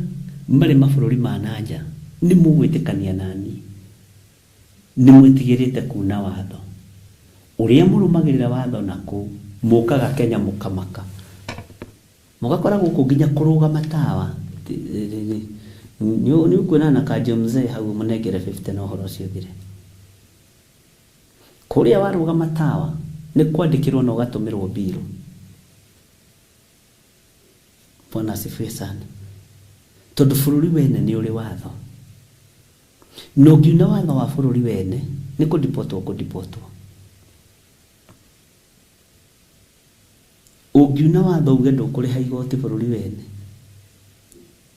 marĩ mabũrũri ma na nja nĩ mũgwĩtĩkania nani, nĩ mwĩtigĩrĩte kuna watho. Ũrĩa mũrũmagĩrĩra watho na kũu, mũkaga Kenya mũkamaka. Mũgakora gũkũ nginya kũrũgama tawa. Nĩ ũkuonana na kanjo mzee hau mũnengere 50 na ũhoro ũcio ũthire. Kũrĩa warũgama tawa nĩ kwandĩkĩrwo na ũgatũmĩrwo mbirũ. Bwana asifiwe sana. Tondũ bũrũri wene nĩ ũrĩ watho. Na ũngiuna watho wa bũrũri wene nĩ kũdipotwo kũdipotwo. Ũngiuna watho uge ndũkũrĩha igoti bũrũri wene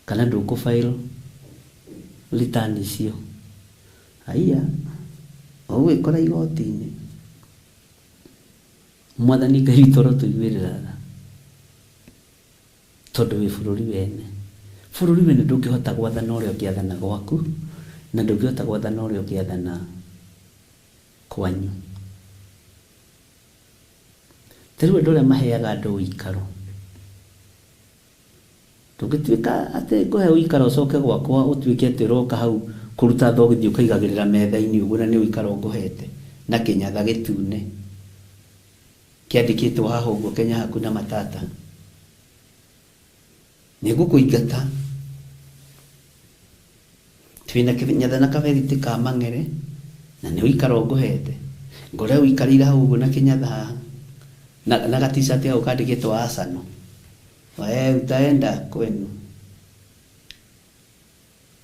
kana ndũkũ file return icio, haiya, ũgwĩkora igoti-inĩ. Mwathani Ngai witũ arotũiguĩrĩra tha, tondũ wĩ bũrũri wene. Bũrũri wene ndũngĩhota gwathana ũrĩa ũngĩathana gwaku, na ndũngĩhota gwathana ũrĩa ũngĩathana kwanyu. Ta rĩu andũ arĩa maheaga andũ ũikaro, ndũngĩtuĩka atĩ ngũhe ũikaro ũcoke gwakwa ũtuĩke atĩ ũroka hau kũruta thogithi ũkaigagĩrĩra metha-inĩ ũguo, na nĩ ũikaro ngũhete na kĩnyatha gĩtune kĩandĩkĩtwo haha ũguo Kenya hakuna matata. Nĩngũkũingata. Twĩna kĩnyatha na kaberiti ka mang'ere na nĩ ũikaro ngũhete. Ngore ũikarĩire hau ũguo na kĩnyatha haha na ga-t-shirt hau kandĩkĩtwo Arsenal. We utaenda kwenu.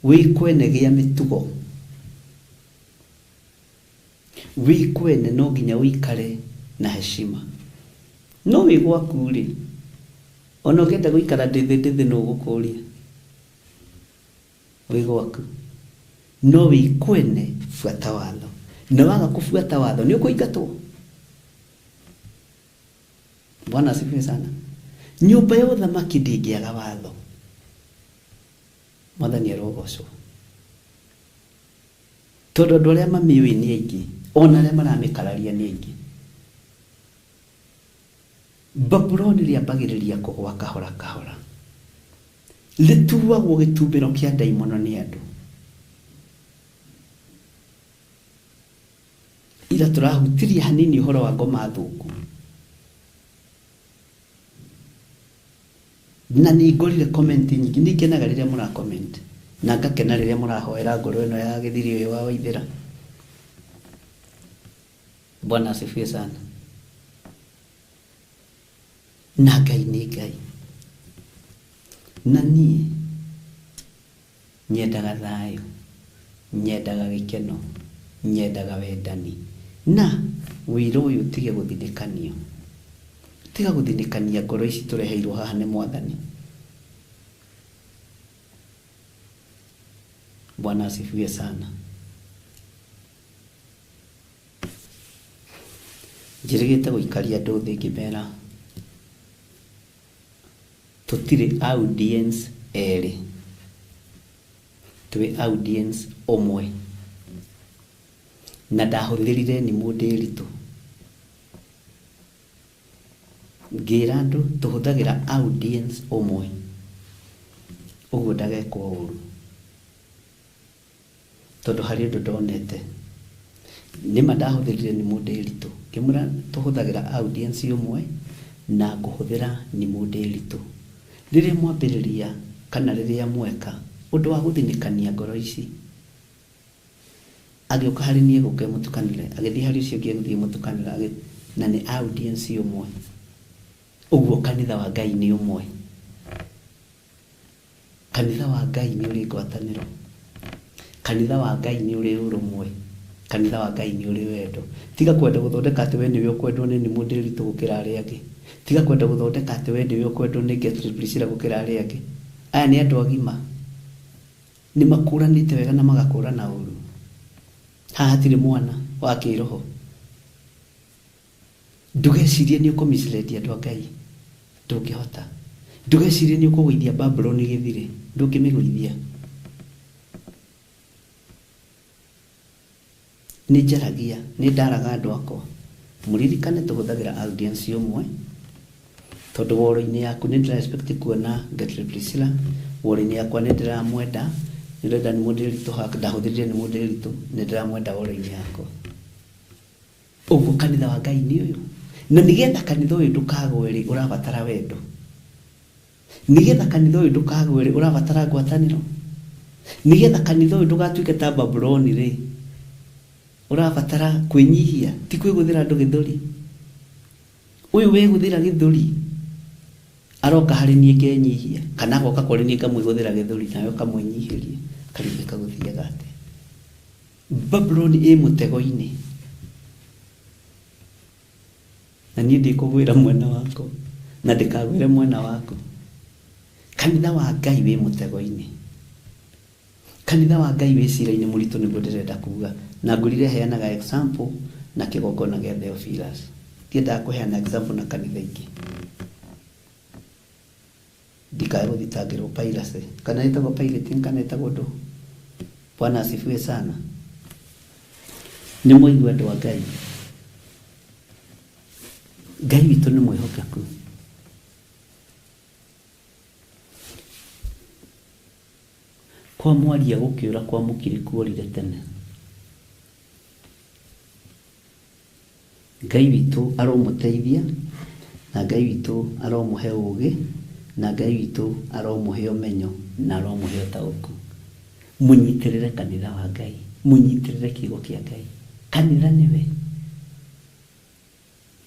Wĩ kwene gĩa mĩtugo. Wĩ kwene no nginya ũikare na heshima. No wĩ gwaku rĩ, ona ũngĩenda gũikara ndĩthĩ ndĩthĩ nũ ũgũkũria. Wĩ gwaku. No wĩ kwene buata watho. Na waga kũbuata watho nĩ ũkũingatwo. Bwana asifiwe sana. Nyũmba ya ũthamaki ndĩngĩaga watho. Mwathani arogocwo. Tondũ andũ arĩa mamĩũĩ nĩ aingĩ, ona arĩa maramĩkararia nĩ aingĩ. Babuloni rĩambagĩrĩria kũgwa kahora kahora. Rĩtuagwo gĩtumbĩro kĩa ndaimono nĩ andũ. Ira tũrahutirie hanini ũhoro wa ngoma thũku. Na nĩ ngorire comment nyingĩ, nĩ ngenaga rĩrĩa mũra comment na ngakena rĩrĩa mũrahoera ngoro ĩno ya gĩthiri ũyũ wa Waithĩra. Bwana asifiwe sana. Na Ngai nĩ Ngai. Na niĩ nyendaga thayũ, nyendaga gĩkeno, nyendaga wendani. Na wĩra ũyũ ũtige gũthinĩkanio. Tiga gũthinĩkania ngoro ici tũreheirwo haha nĩ Mwathani. Bwana asifiwe sana. Njĩrĩgĩte gũikaria andũ thĩ ngĩmera tũtirĩ audience erĩ, twĩ audience ũmwe. Na ndahũthĩrire nimũ ndĩritũ ngĩra andũ tũhũthagĩra audience ũmwe, ũguo ndagekwo ũru, tondũ harĩ ũndũ ndonete. Nĩma ndahũthĩrire nimũ ndĩritũ ngĩmwĩra tũhũthagĩra audience ũmwe na ngũhũthĩra nimũ ndĩritũ. Rĩrĩa mwambĩrĩria kana rĩrĩa mweka ũndũ wa gũthinĩkania ngoro ici, agĩũka harĩ niĩ gũka mũtukanĩre, agĩthiĩ harĩ ũcio ũngĩ agĩthiĩ mũtukanĩre, na nĩ audience ũmwe. Ũguo kanitha wa Ngai nĩ ũmwe. Kanitha wa Ngai nĩ ũrĩ ngwatanĩro. Kanitha wa Ngai nĩ ũrĩ ũrũmwe. Kanitha wa Ngai nĩ ũrĩ wendo. Tiga kwenda gũthondeka atĩ we nĩwe ũkwendwo nĩ nimũ ndĩritũ gũkĩra arĩa angĩ. Tiga kwenda gũthondeka atĩ we nĩwe ũkwendwo nĩ Gertrude Priscilla gũkĩra arĩa angĩ. Aya nĩ andũ agima. Nĩ makũranĩte wega na magakũrana ũru. Haha hatirĩ mwana wa kĩroho. Ndũgecirie nĩ ũkũmislead andũ a Ngai. Ndũngĩhota. Ndũgecirie nĩ ũkũgũithia Babuloni gĩthire. Ndũngĩmĩgũithia. Nĩ njaragia, nĩ ndaraga andũ akwa. Mũririkane tũhũthagĩra audience ũmwe, tondũ woro-inĩ yaku nĩ ndĩra expect kuona Gertrude Priscilla, woro-inĩ yakwa nĩ ndĩramwenda, nĩ ndĩrenda nĩ mũndũ ndĩritũ haha, ndahũthĩrire nĩ mũndũ ndĩritũ, nĩ ndĩramwenda woro-inĩ yakwa. Ũguo kanitha wa Ngai nĩ ũyũ. Na nĩgetha kanitha ũyũ ndũkagwe rĩ, ũrabatara wendo. Nĩgetha kanitha ũyũ ndũkagwe rĩ, ũrabatara ngwatanĩro. Nĩgetha kanitha ũyũ ndũgatuĩke ta Babuloni rĩ, ũrabatara kwĩnyihia, ti kwĩgũthĩra andũ gĩthũri. Ũyũ wegũthĩra gĩthũri aroka harĩ niĩ ngenyihia, kana agoka kũrĩ niĩ ngamwĩgũthĩra gĩthũri, nawe ũkamwĩnyihĩria, karigĩka gũthiaga atĩa. Babuloni ĩ mũtego-inĩ na niĩ ndikũgwĩra mwena waku na ndikagwĩre mwena waku. Kanitha wa Ngai wĩ mũtego-inĩ, kanitha wa Ngai wĩ cira-inĩ mũritũ, nĩguo ndĩrenda kuga. Na ngũrire heanaga example na kĩgongona gĩa Theophilus, ndiendaga kũheana example na kanitha ingĩ ndikae gũthitangĩrwo piracy kana ĩtagwo pirating kana ĩtagwo ndũ. Bwana asifiwe sana. Nĩ mwaigua andũ a Ngai, Ngai witũ nĩ mwĩhokeku. Kwa mwaria gũkĩũra kwa mũkiri kuorire tene. Ngai witũ aromũteithia na Ngai witũ aromũhe ũũgĩ na Ngai witũ aromũhe ũmenyo na aromũhe ũtaũku. Mũnyitĩrĩre kanitha wa Ngai, mũnyitĩrĩre kiugo kĩa Ngai. Kanitha nĩwe.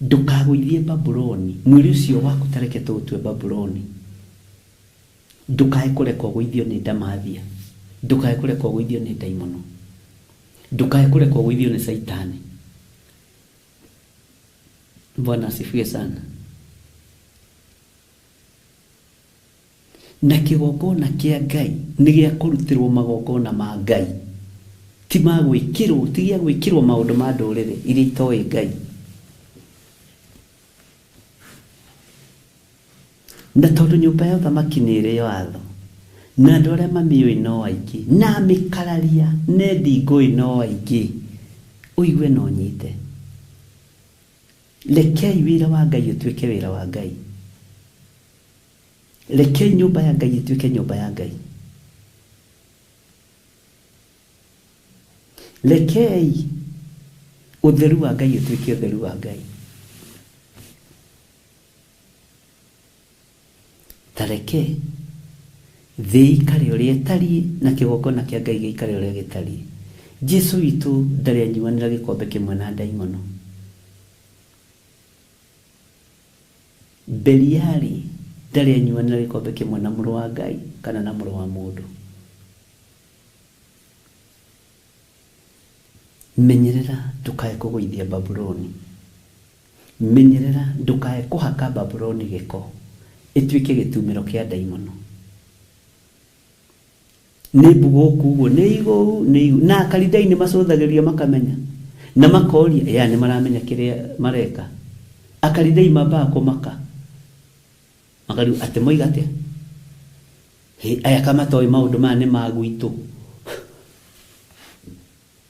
Ndũkagũithie Babuloni, mwĩrĩ ũcio waku tareke tũũtue Babuloni. Ndũkae kũrekwo ũgũithio nĩ ndamathia, ndũkae kũrekwo ũgũithio nĩ ndaimono, ndũkae kũrekwo ũgũithio nĩ Saitani. Bwana asifiwe sana. Na kĩgongona kĩa Ngai nĩ gĩa kũrutĩrwo magongona ma Ngai, ti ma gwĩkĩrwo, ti gĩa gwĩkĩrwo maũndũ ma ndũrĩrĩ iria itoĩ Ngai. Na tondũ nyũmba ya ũthamaki nĩ ĩrĩ watho na andũ arĩa mamĩũĩ no aingĩ na mĩkararia nendi ngũĩ no aingĩ, ũigue na ũnyite. Rekei wĩra wa Ngai ũtuĩke wĩra wa Ngai, rekei nyũmba ya Ngai ĩtuĩke nyũmba ya Ngai, rekei ũtheru wa Ngai ũtuĩke ũtheru wa Ngai. Ta reke thĩ ĩikare ũrĩa ĩtariĩ na kĩgongona kĩa Ngai gĩikare ũrĩa gĩtariĩ. Jesu witũ ndarĩ anyuanĩra gĩkombe kĩmwe na ndaimono. Beliali ndarĩ anyuanĩra gĩkombe kĩmwe na mũrũ wa Ngai kana na mũrũ wa mũndũ. Menyerera ndũkae kũgũithia Babuloni, menyerera ndũkae kũhaka Babuloni gĩko ĩtuĩke gĩtumĩro kĩa ndaimono. Nĩ mbugũku ũguo, nĩ igũu, nĩ igũu. Na akaridai nĩ macũthagĩrĩria makamenya na makoria, ya nĩ maramenya kĩrĩa mareka. Akaridai mambaga kũmaka makariu atĩ moiga atĩa, hĩ aya kamatoĩ maũndũ maya nĩ ma gwitũ.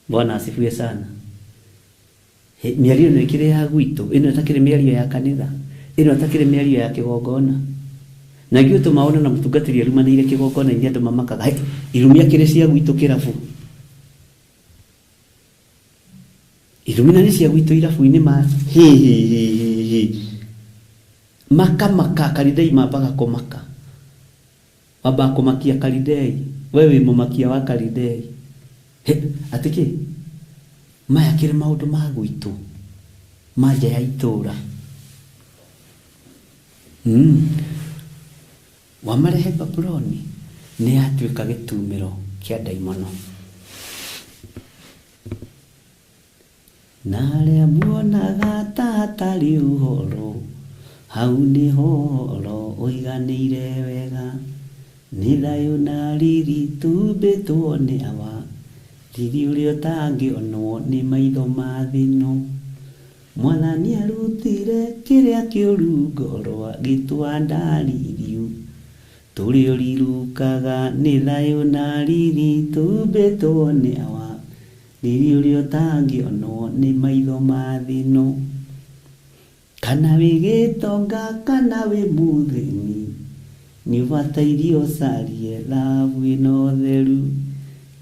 Bwana asifiwe sana. Hĩ, mĩario ĩno ĩkĩrĩ ya gwitũ, ĩno ĩtakĩrĩ mĩario ya kanitha, ĩno ĩtakĩrĩ mĩario ya kĩgongona. Na ithuĩ tũmaona na mũtungatĩri arumanĩire kĩgongona-inĩ andũ mamakaga, hĩ, irumi akĩrĩ cia gwitũ kĩrabu, irumi na nĩ cia gwitũ irabu-inĩ ma hĩ hĩ hĩ hĩ hĩ. Makamaka, akaridei mambaga kũmaka, mambaga kũmakia karidei. We wĩ mũmakia wa karidei. Hĩ, atĩ kĩ maya kĩrĩ maũndũ ma gwitũ ma nja ya itũũra. Wamarehe Babuloni nĩ yatuĩka gĩtumĩro kĩa ndaimono. Na arĩa muonaga ta hatarĩ ũhoro, hau nĩho ũhoro ũiganĩire wega. Nĩ thayũ na riri tũmbĩtwo nĩ Awa, riri ũrĩa ũtangĩonwo nĩ maitho ma thĩ ĩno. Mwathani arutire kĩrĩa kĩũru ngoro agĩtwa ndaririu, tũrĩ ũrirukaga nĩ thayũ na riri tũmbĩtwo nĩ Awa, riri ũrĩa ũtangĩonwo nĩ maitho ma thĩ ĩno. Kana wĩ gĩtonga kana wĩ mũthĩni, nĩ ũbataire ũcarie thahabu ĩno theru.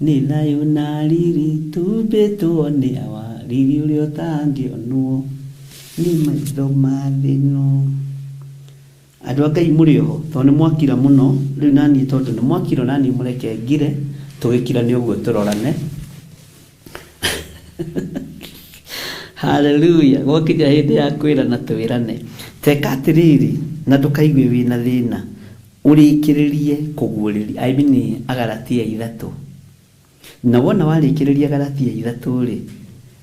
Nĩ thayũ na riri tũmbĩtwo nĩ Awa, riri ũrĩa ũtangĩonwo nĩ maitho ma thĩ ĩno. Andũ a Ngai mũrĩ oho, tondũ nĩ mwakira mũno rĩu naniĩ, tondũ nĩ mwakira naniĩ mũreke ngire, tũgĩkira nĩ ũguo tũrorane. Haleluya. Gwakinya hĩndĩ ya kwĩrana twĩrane. Teka atĩrĩrĩ, na ndũkaigue wĩna thĩna, ũrĩkĩrĩrie kũguũrĩria, I mean Agalatia 3. Na wona warĩkĩrĩria Galatia 3 rĩ,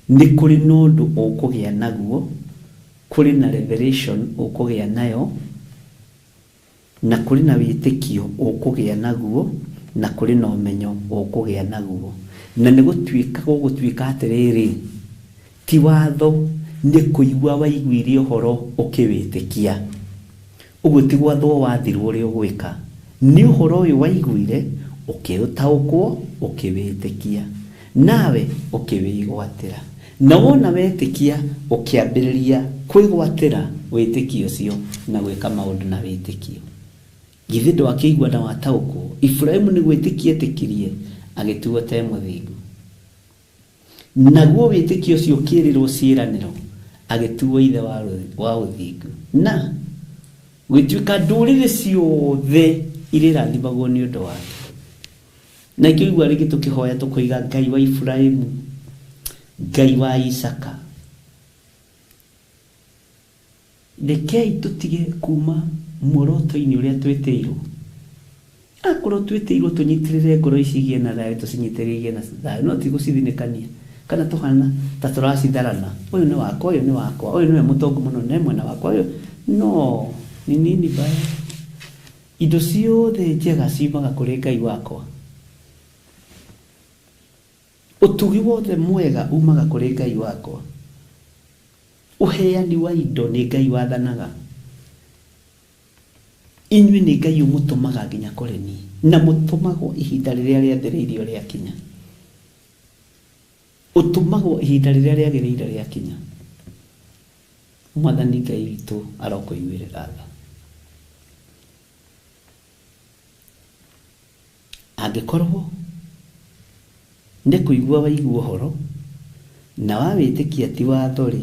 nĩ kũrĩ na ũndũ ũkũgĩa naguo, kũrĩ na revelation ũkũgĩa nayo, na kũrĩ na wĩtĩkio ũkũgĩa naguo, na kũrĩ na ũmenyo ũkũgĩa naguo. Na nĩ gũtuĩka gũgũtuĩka atĩrĩrĩ, ti watho nĩ kũigua waiguire ũhoro ũkĩwĩtĩkia. Ũguo ti gwathwo wathirwo ũrĩa ũgwĩka, nĩ ũhoro ũyũ waiguire ũkĩũtaũkwo ũkĩwĩtĩkia, nawe ũkĩwĩgwatĩra. Na wona wetĩkia ũkĩambĩrĩria kwĩgwatĩra wĩtĩkio ũcio na gwĩka maũndũ na wĩtĩkio. Githĩ ndwakĩigua na wataũkwo? Iburahĩmu nĩ gwĩtĩkia etĩkirie agĩtuo te mũthingu. Naguo wĩtĩkio ũcio ũkĩĩrĩrwo ciĩranĩro agĩtuo ithe wa ũthingu. Na gwĩtuĩka ndũrĩrĩ ciothe irĩrathimagwo nĩ ũndũ wake. Na ikĩigua rĩngĩ tũkĩhoya tũkoiga Ngai wa Iburahĩmu, Ngai wa Isaka. Rekei tũtige kuma muoroto-inĩ ũrĩa twĩtĩirwo. Akorwo twĩtĩirwo tũnyitĩrĩre ngoro ici igĩe na thayũ, tũcinyitĩrĩre igĩe na thayũ, no ti gũcithinĩkania kana tũhana ta tũracitharana. Ũyũ nĩ wakwa, ũyũ nĩ wakwa, ũyũ nĩwe mũtongu mũno ne mwena wakwa, ũyũ no ni nini baya. Indo ciothe njega ciumaga kũrĩ Ngai wakwa. Ũtugi wothe mwega umaga kũrĩ Ngai wakwa. Ũheani wa indo nĩ Ngai wathanaga. Inyuĩ nĩ Ngai ũmũtũmaga nginya kũrĩ niĩ, na mũtũmagwo ihinda rĩrĩa rĩathĩrĩirio rĩakinya. Ũtũmagwo ihinda rĩrĩa rĩagĩrĩire rĩakinya. Mwathani Ngai witũ arokũiguĩrĩra tha. Angĩkorwo nĩ kũigua waigua ũhoro na wawĩtĩkia ti watho rĩ,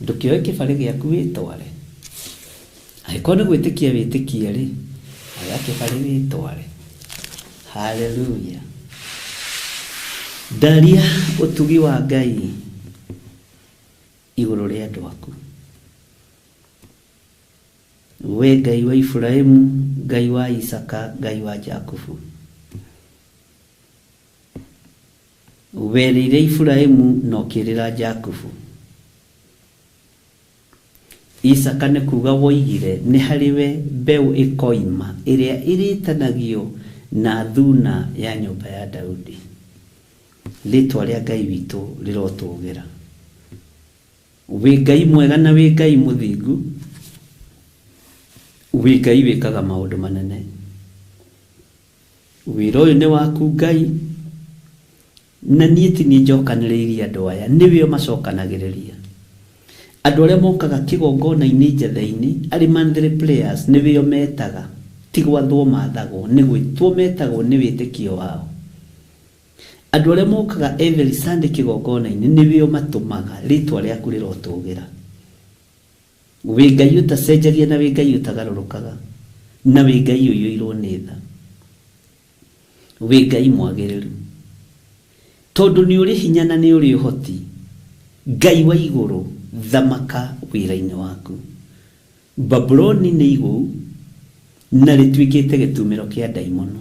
ndũkĩoe kĩbarĩ gĩaku wĩtware. Angĩkorwo nĩ gwĩtĩkia wĩtĩkie rĩ, oya kĩbarĩ wĩtware. Haleluya. Ndaria ũtugi wa Ngai igũrũ rĩa andũ aku. We Ngai wa Iburahĩmu, Ngai wa Isaka, Ngai wa Jakubu. Werĩire Iburahĩmu na ũkĩĩrĩra Jakubu. Isaka nĩ kuga woigire nĩ harĩ we mbeũ ĩkoima ĩrĩa ĩrĩtanagio na thuna ya nyũmba ya Daudi. Rĩtwa rĩa Ngai witũ rĩrotũgĩra. Wĩ Ngai mwega na wĩ Ngai mũthingu, wĩ Ngai wĩkaga maũndũ manene. Wĩra ũyũ nĩ waku Ngai, na niĩ ti niĩ njokanĩrĩirie andũ aya, nĩwe ũmacokanagĩrĩria. Andũ arĩa mokaga kĩgongona-inĩ njetha-inĩ, arĩ monthly players, nĩwe ũmetaga, ti gwathwo mathagwo, nĩ gwĩtwo metagwo nĩ wĩtĩkio wao. Andũ arĩa mokaga every Sunday kĩgongona-inĩ, nĩwe ũmatũmaga, rĩtwa rĩaku rĩrotũgĩra. Wĩ Ngai ũtacenjagia na wĩ Ngai ũtagarũrũkaga, na wĩ Ngai ũiyũirwo nĩ tha. Wĩ Ngai mwagĩrĩru. Tondũ nĩ ũrĩ hinya na nĩ ũrĩ ũhoti, Ngai wa igũrũ, thamaka wĩra-inĩ waku. Babuloni nĩ igũu na rĩtuĩkĩte gĩtumĩro kĩa ndaimono.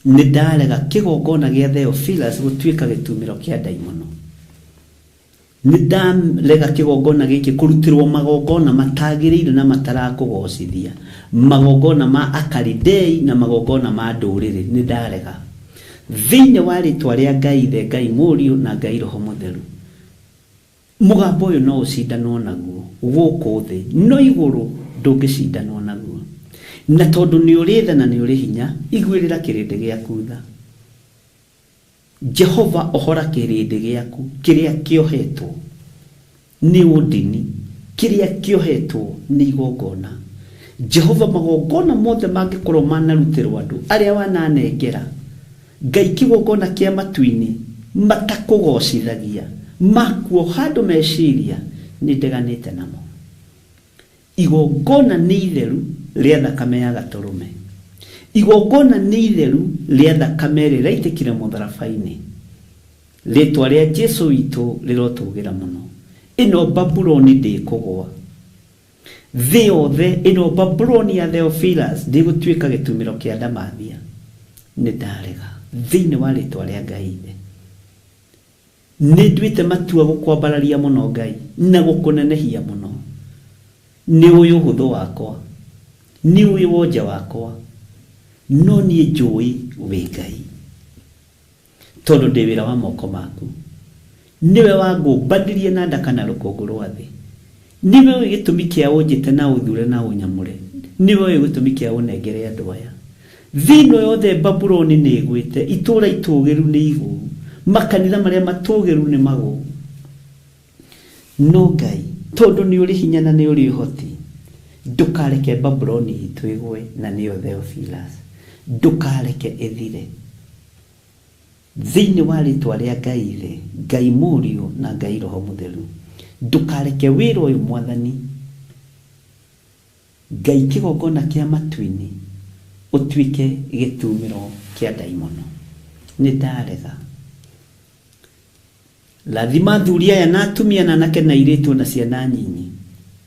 Nĩ ndarega kĩgongona gĩa Theophilus gũtuĩka gĩtumĩro kĩa ndaimono. Nĩ ndarega kĩgongona gĩkĩ kũrutĩrwo magongona matagĩrĩire na matarakũgocithia, magongona ma Akalidei na magongona ma ndũrĩrĩ. Nĩ ndarega thĩinĩ wa rĩtwa rĩa Ngai Ithe, Ngai Mũriũ na Ngai Roho Mũtheru. Mũgambo ũyũ no ũcindanwo naguo gũkũ thĩ, no igũrũ ndũngĩcindanwo naguo. Na tondũ nĩ ũrĩ tha na nĩ ũrĩ hinya, iguĩrĩra kĩrĩndĩ gĩaku tha. Jehova ohora kĩrĩndĩ gĩaku kĩrĩa kĩohetwo nĩ ũndini, kĩrĩa kĩohetwo nĩ igongona. Jehova magongona mothe mangĩkorwo manarutĩrwo andũ arĩa wananengera Ngai kĩgongona kĩa matu-inĩ matakũgocithagia, makuoha andũ meciria, nĩ ndeganĩte namo. Igongona nĩ itheru rĩa thakame ya gatũrũme. Igongona nĩ itheru rĩa thakame ĩrĩa ĩraitĩkire mũtharaba-inĩ. Rĩtwa rĩa Jesu witũ rĩrotũgĩra mũno. Ĩno Babuloni ndĩkũgũa. Thĩ yothe ĩno Babuloni ya Theophilus ndĩgũtuĩka gĩtumĩro kĩa Ndamathia. Nĩ ndarega. Thĩinĩ wa rĩtwa rĩa Ngai Ithe. Nĩ nduĩte matua gũkwambararia mũno Ngai na gũkũnenehia mũno. Nĩ ũĩ ũhũthũ wakwa, nĩ ũĩ wonje wakwa, no niĩ njũĩ wĩ Ngai, tondũ ndĩ wĩra wa moko maku. Nĩwe wangũmbanirie na nda kana rũkũngũ rwa thĩ. Nĩwe ũĩ gĩtũmi kĩa ũnjĩte na ũthure na ũnyamũre. Nĩwe ũĩ gĩtũmi kĩa ũnengere andũ aya. Thĩ ĩno yothe Babuloni nĩ ĩgwĩte, itũũra itũũgĩru nĩ igũu, makanitha marĩa matũũgĩru nĩ magũu. No Ngai, tondũ nĩ ũrĩ hinya na nĩ ũrĩ ũhoti, ndũkareke Babuloni itũ ĩgwe, na nĩyo Theophilus. Ndũkareke ĩthire. Thĩinĩ wa rĩtwa rĩa Ngai Ithe, Ngai Mũriũ, na Ngai Roho Mũtheru, ndũkareke wĩra ũyũ Mwathani, Ngai kĩgongona kĩa matu-inĩ ũtuĩke gĩtumĩro kĩa ndaimono. Nĩ ndarega. Rathima athuri aya na atumia na anake na airĩtu o na ciana nyinyi,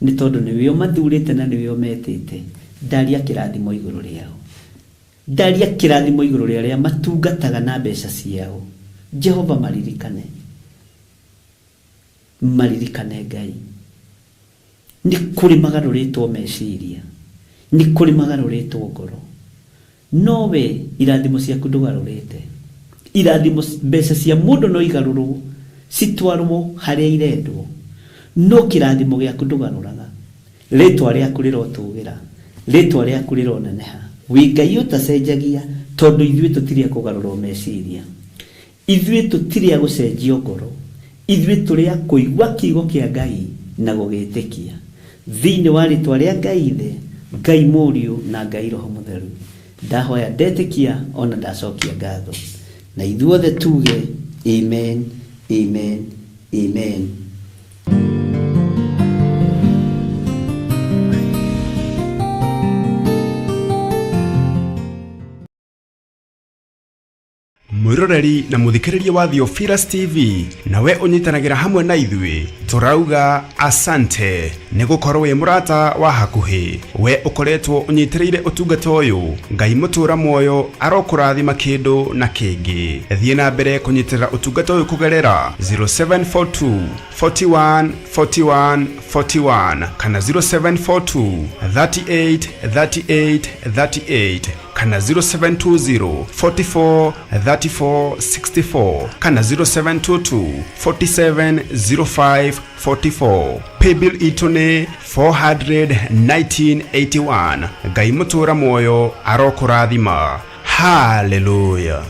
nĩ tondũ nĩwe ũmathurĩte na nĩwe ũmetĩte. Ndaria kĩrathimo igũrũ rĩao. Ndaria kĩrathimo igũrũ rĩa arĩa matungataga na mbeca ciao. Jehova maririkane. Maririkane Ngai. Nĩ kũrĩ magarũrĩtwo meciria, nĩ kũrĩ magarũrĩtwo ngoro. No we irathimo ciaku ndũgarũrĩte. Irathimo, mbeca cia mũndũ no igarũrwo citwarwo harĩa irendwo, no kĩrathimo gĩaku ndũgarũraga. Rĩtwa rĩaku rĩrotũgĩra, rĩtwa rĩaku rĩroneneha. Wĩ Ngai ũtacenjagia, tondũ ithuĩ tũtirĩ a kũgarũrwo meciria. Ithuĩ tũtirĩ a gũcenjio ngoro, ithuĩ tũrĩ a kũigua kiugo kĩa Ngai na gũgĩtĩkia. Thĩinĩ wa rĩtwa rĩa Ngai Ithe, Ngai Mũriũ na Ngai Roho Mũtheru, ndahoya ndetĩkia o na ndacokia ngatho. Na ithuothe tuge, Amen, Amen, Amen. Mwĩroreri na mũthikĩrĩria wa Theophilus TV, nawe ũnyitanagĩra hamwe na ithuĩ, tũrauga asante nĩ gũkorwo wĩ mũrata wa hakuhĩ. We ũkoretwo ũnyitĩrĩire ũtungata ũyũ, Ngai mũtũra muoyo arokũrathima kĩndũ na kĩngĩ. Thiĩ na mbere kũnyitĩrĩra ũtungata ũyũ kũgerera 0742 41 41 41 kana 0742 38 38 38 kana 0720 44 34 64 kana 0722 47 05 44. Paybill itũ nĩ 41981. Ngai mũtũra muoyo arokũrathima. Haleluya.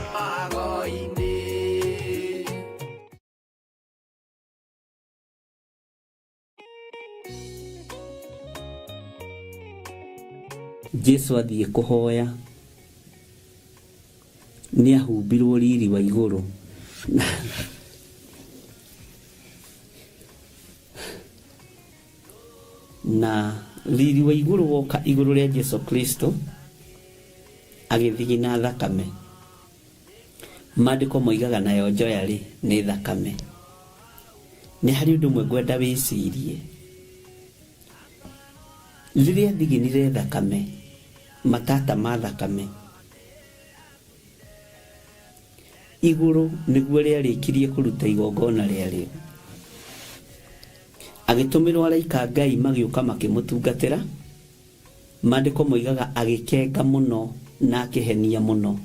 Jesu athiĩ kũhoya nĩ ahumbirwo riri wa igũrũ. Na riri wa igũrũ woka igũrũ rĩa Jesu Kristo, agĩthigina thakame. Maandĩko moigaga nayo njoya rĩ nĩ thakame. Nĩ harĩ ũndũ ũmwe ngwenda wĩcirie. Rĩrĩa athiginire thakame, matata ma thakame, igũrũ nĩguo rĩarĩkirie kũruta igongona rĩarĩo. Agĩtũmĩrwo araika a Ngai magĩũka makĩmũtungatĩra. Maandĩko moigaga agĩkenga mũno na akĩhenia mũno.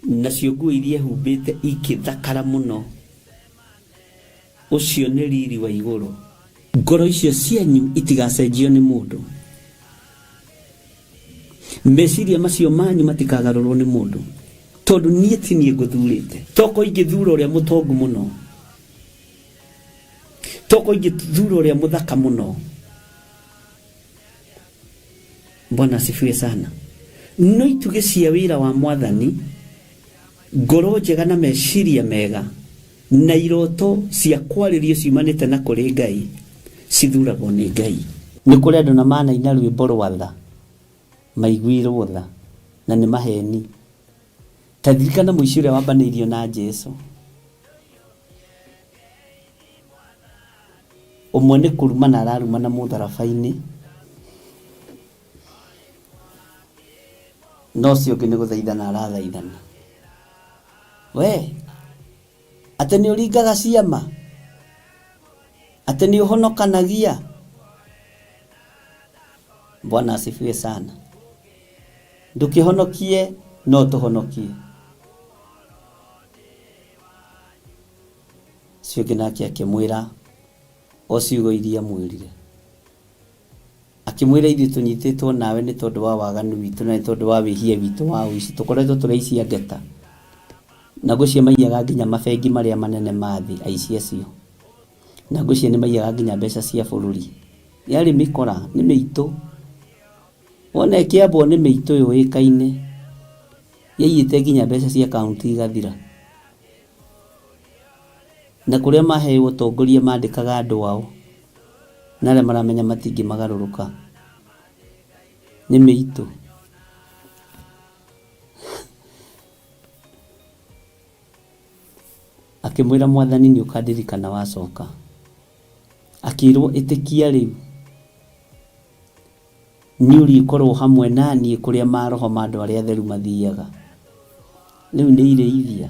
Nacio nguo iria ehumbĩte ikĩthakara mũno. Ũcio nĩ riri wa igũrũ. Ngoro icio cianyu itigacenjio nĩ mũndũ. Meciria macio manyu matikagarũrwo nĩ mũndũ. Tondũ niĩ ti niĩ ngũthurĩte. Toko ingĩthura ũrĩa mũtongu mũno. Toko ingĩthura ũrĩa mũthaka mũno. Bwana asifiwe sana. No itugĩ cia wĩra wa Mwathani, ngoro njega na meciria mega, na iroto cia kwarĩrio ciumanĩte na kũrĩ Ngai, cithuragwo nĩ Ngai. Nĩ kũrĩ andũ na manaina rwĩmbo rwa tha, maiguirwo tha, na nĩ maheni. Ta ririkana mũici ũrĩa wambanĩirio na Jesu. Ũmwe nĩ kũrumana ararumana mũtharaba-inĩ, Na ũcio ũngĩ nĩ gũthaithana arathaithana. We atĩ nĩ ũringaga ciama, atĩ nĩ ũhonokanagia. Bwana asifiwe sana. Ndũkĩhonokie no tũhonokie. Ũcio ũngĩ nake akĩmwĩra o ciugo iria amwĩrire. Akĩmwĩra ithuĩ tũnyitĩtwo nawe nĩ tondũ wa waganu witũ na nĩ tondũ wa wĩhia witũ wa ũici. Tũkoretwo tũrĩ aici a ngeta. Na ngwĩciria maiyaga nginya mabengi marĩa manene ma thĩ, aici acio. Na ngwĩciria nĩ maiyaga nginya mbeca cia bũrũri. Yarĩ mĩkora, nĩ mĩitũ. Wona ĩkĩambwo nĩ mĩitũ yũĩkaine. Yaiyĩte nginya mbeca cia kaũntĩ igathira. Na kũrĩa maheo ũtongoria mandĩkaga andũ ao na arĩa maramenya matingĩmagarũrũka. Nĩ mĩitũ. Akĩmwĩra mwathani nĩ ũkandirikana wacoka. Akĩrwo ĩtĩkia rĩu nĩ ũrĩkorwo hamwe na niĩ kũrĩa maroho ma andũ arĩa atheru mathiaga. Rĩu nĩ irĩithia.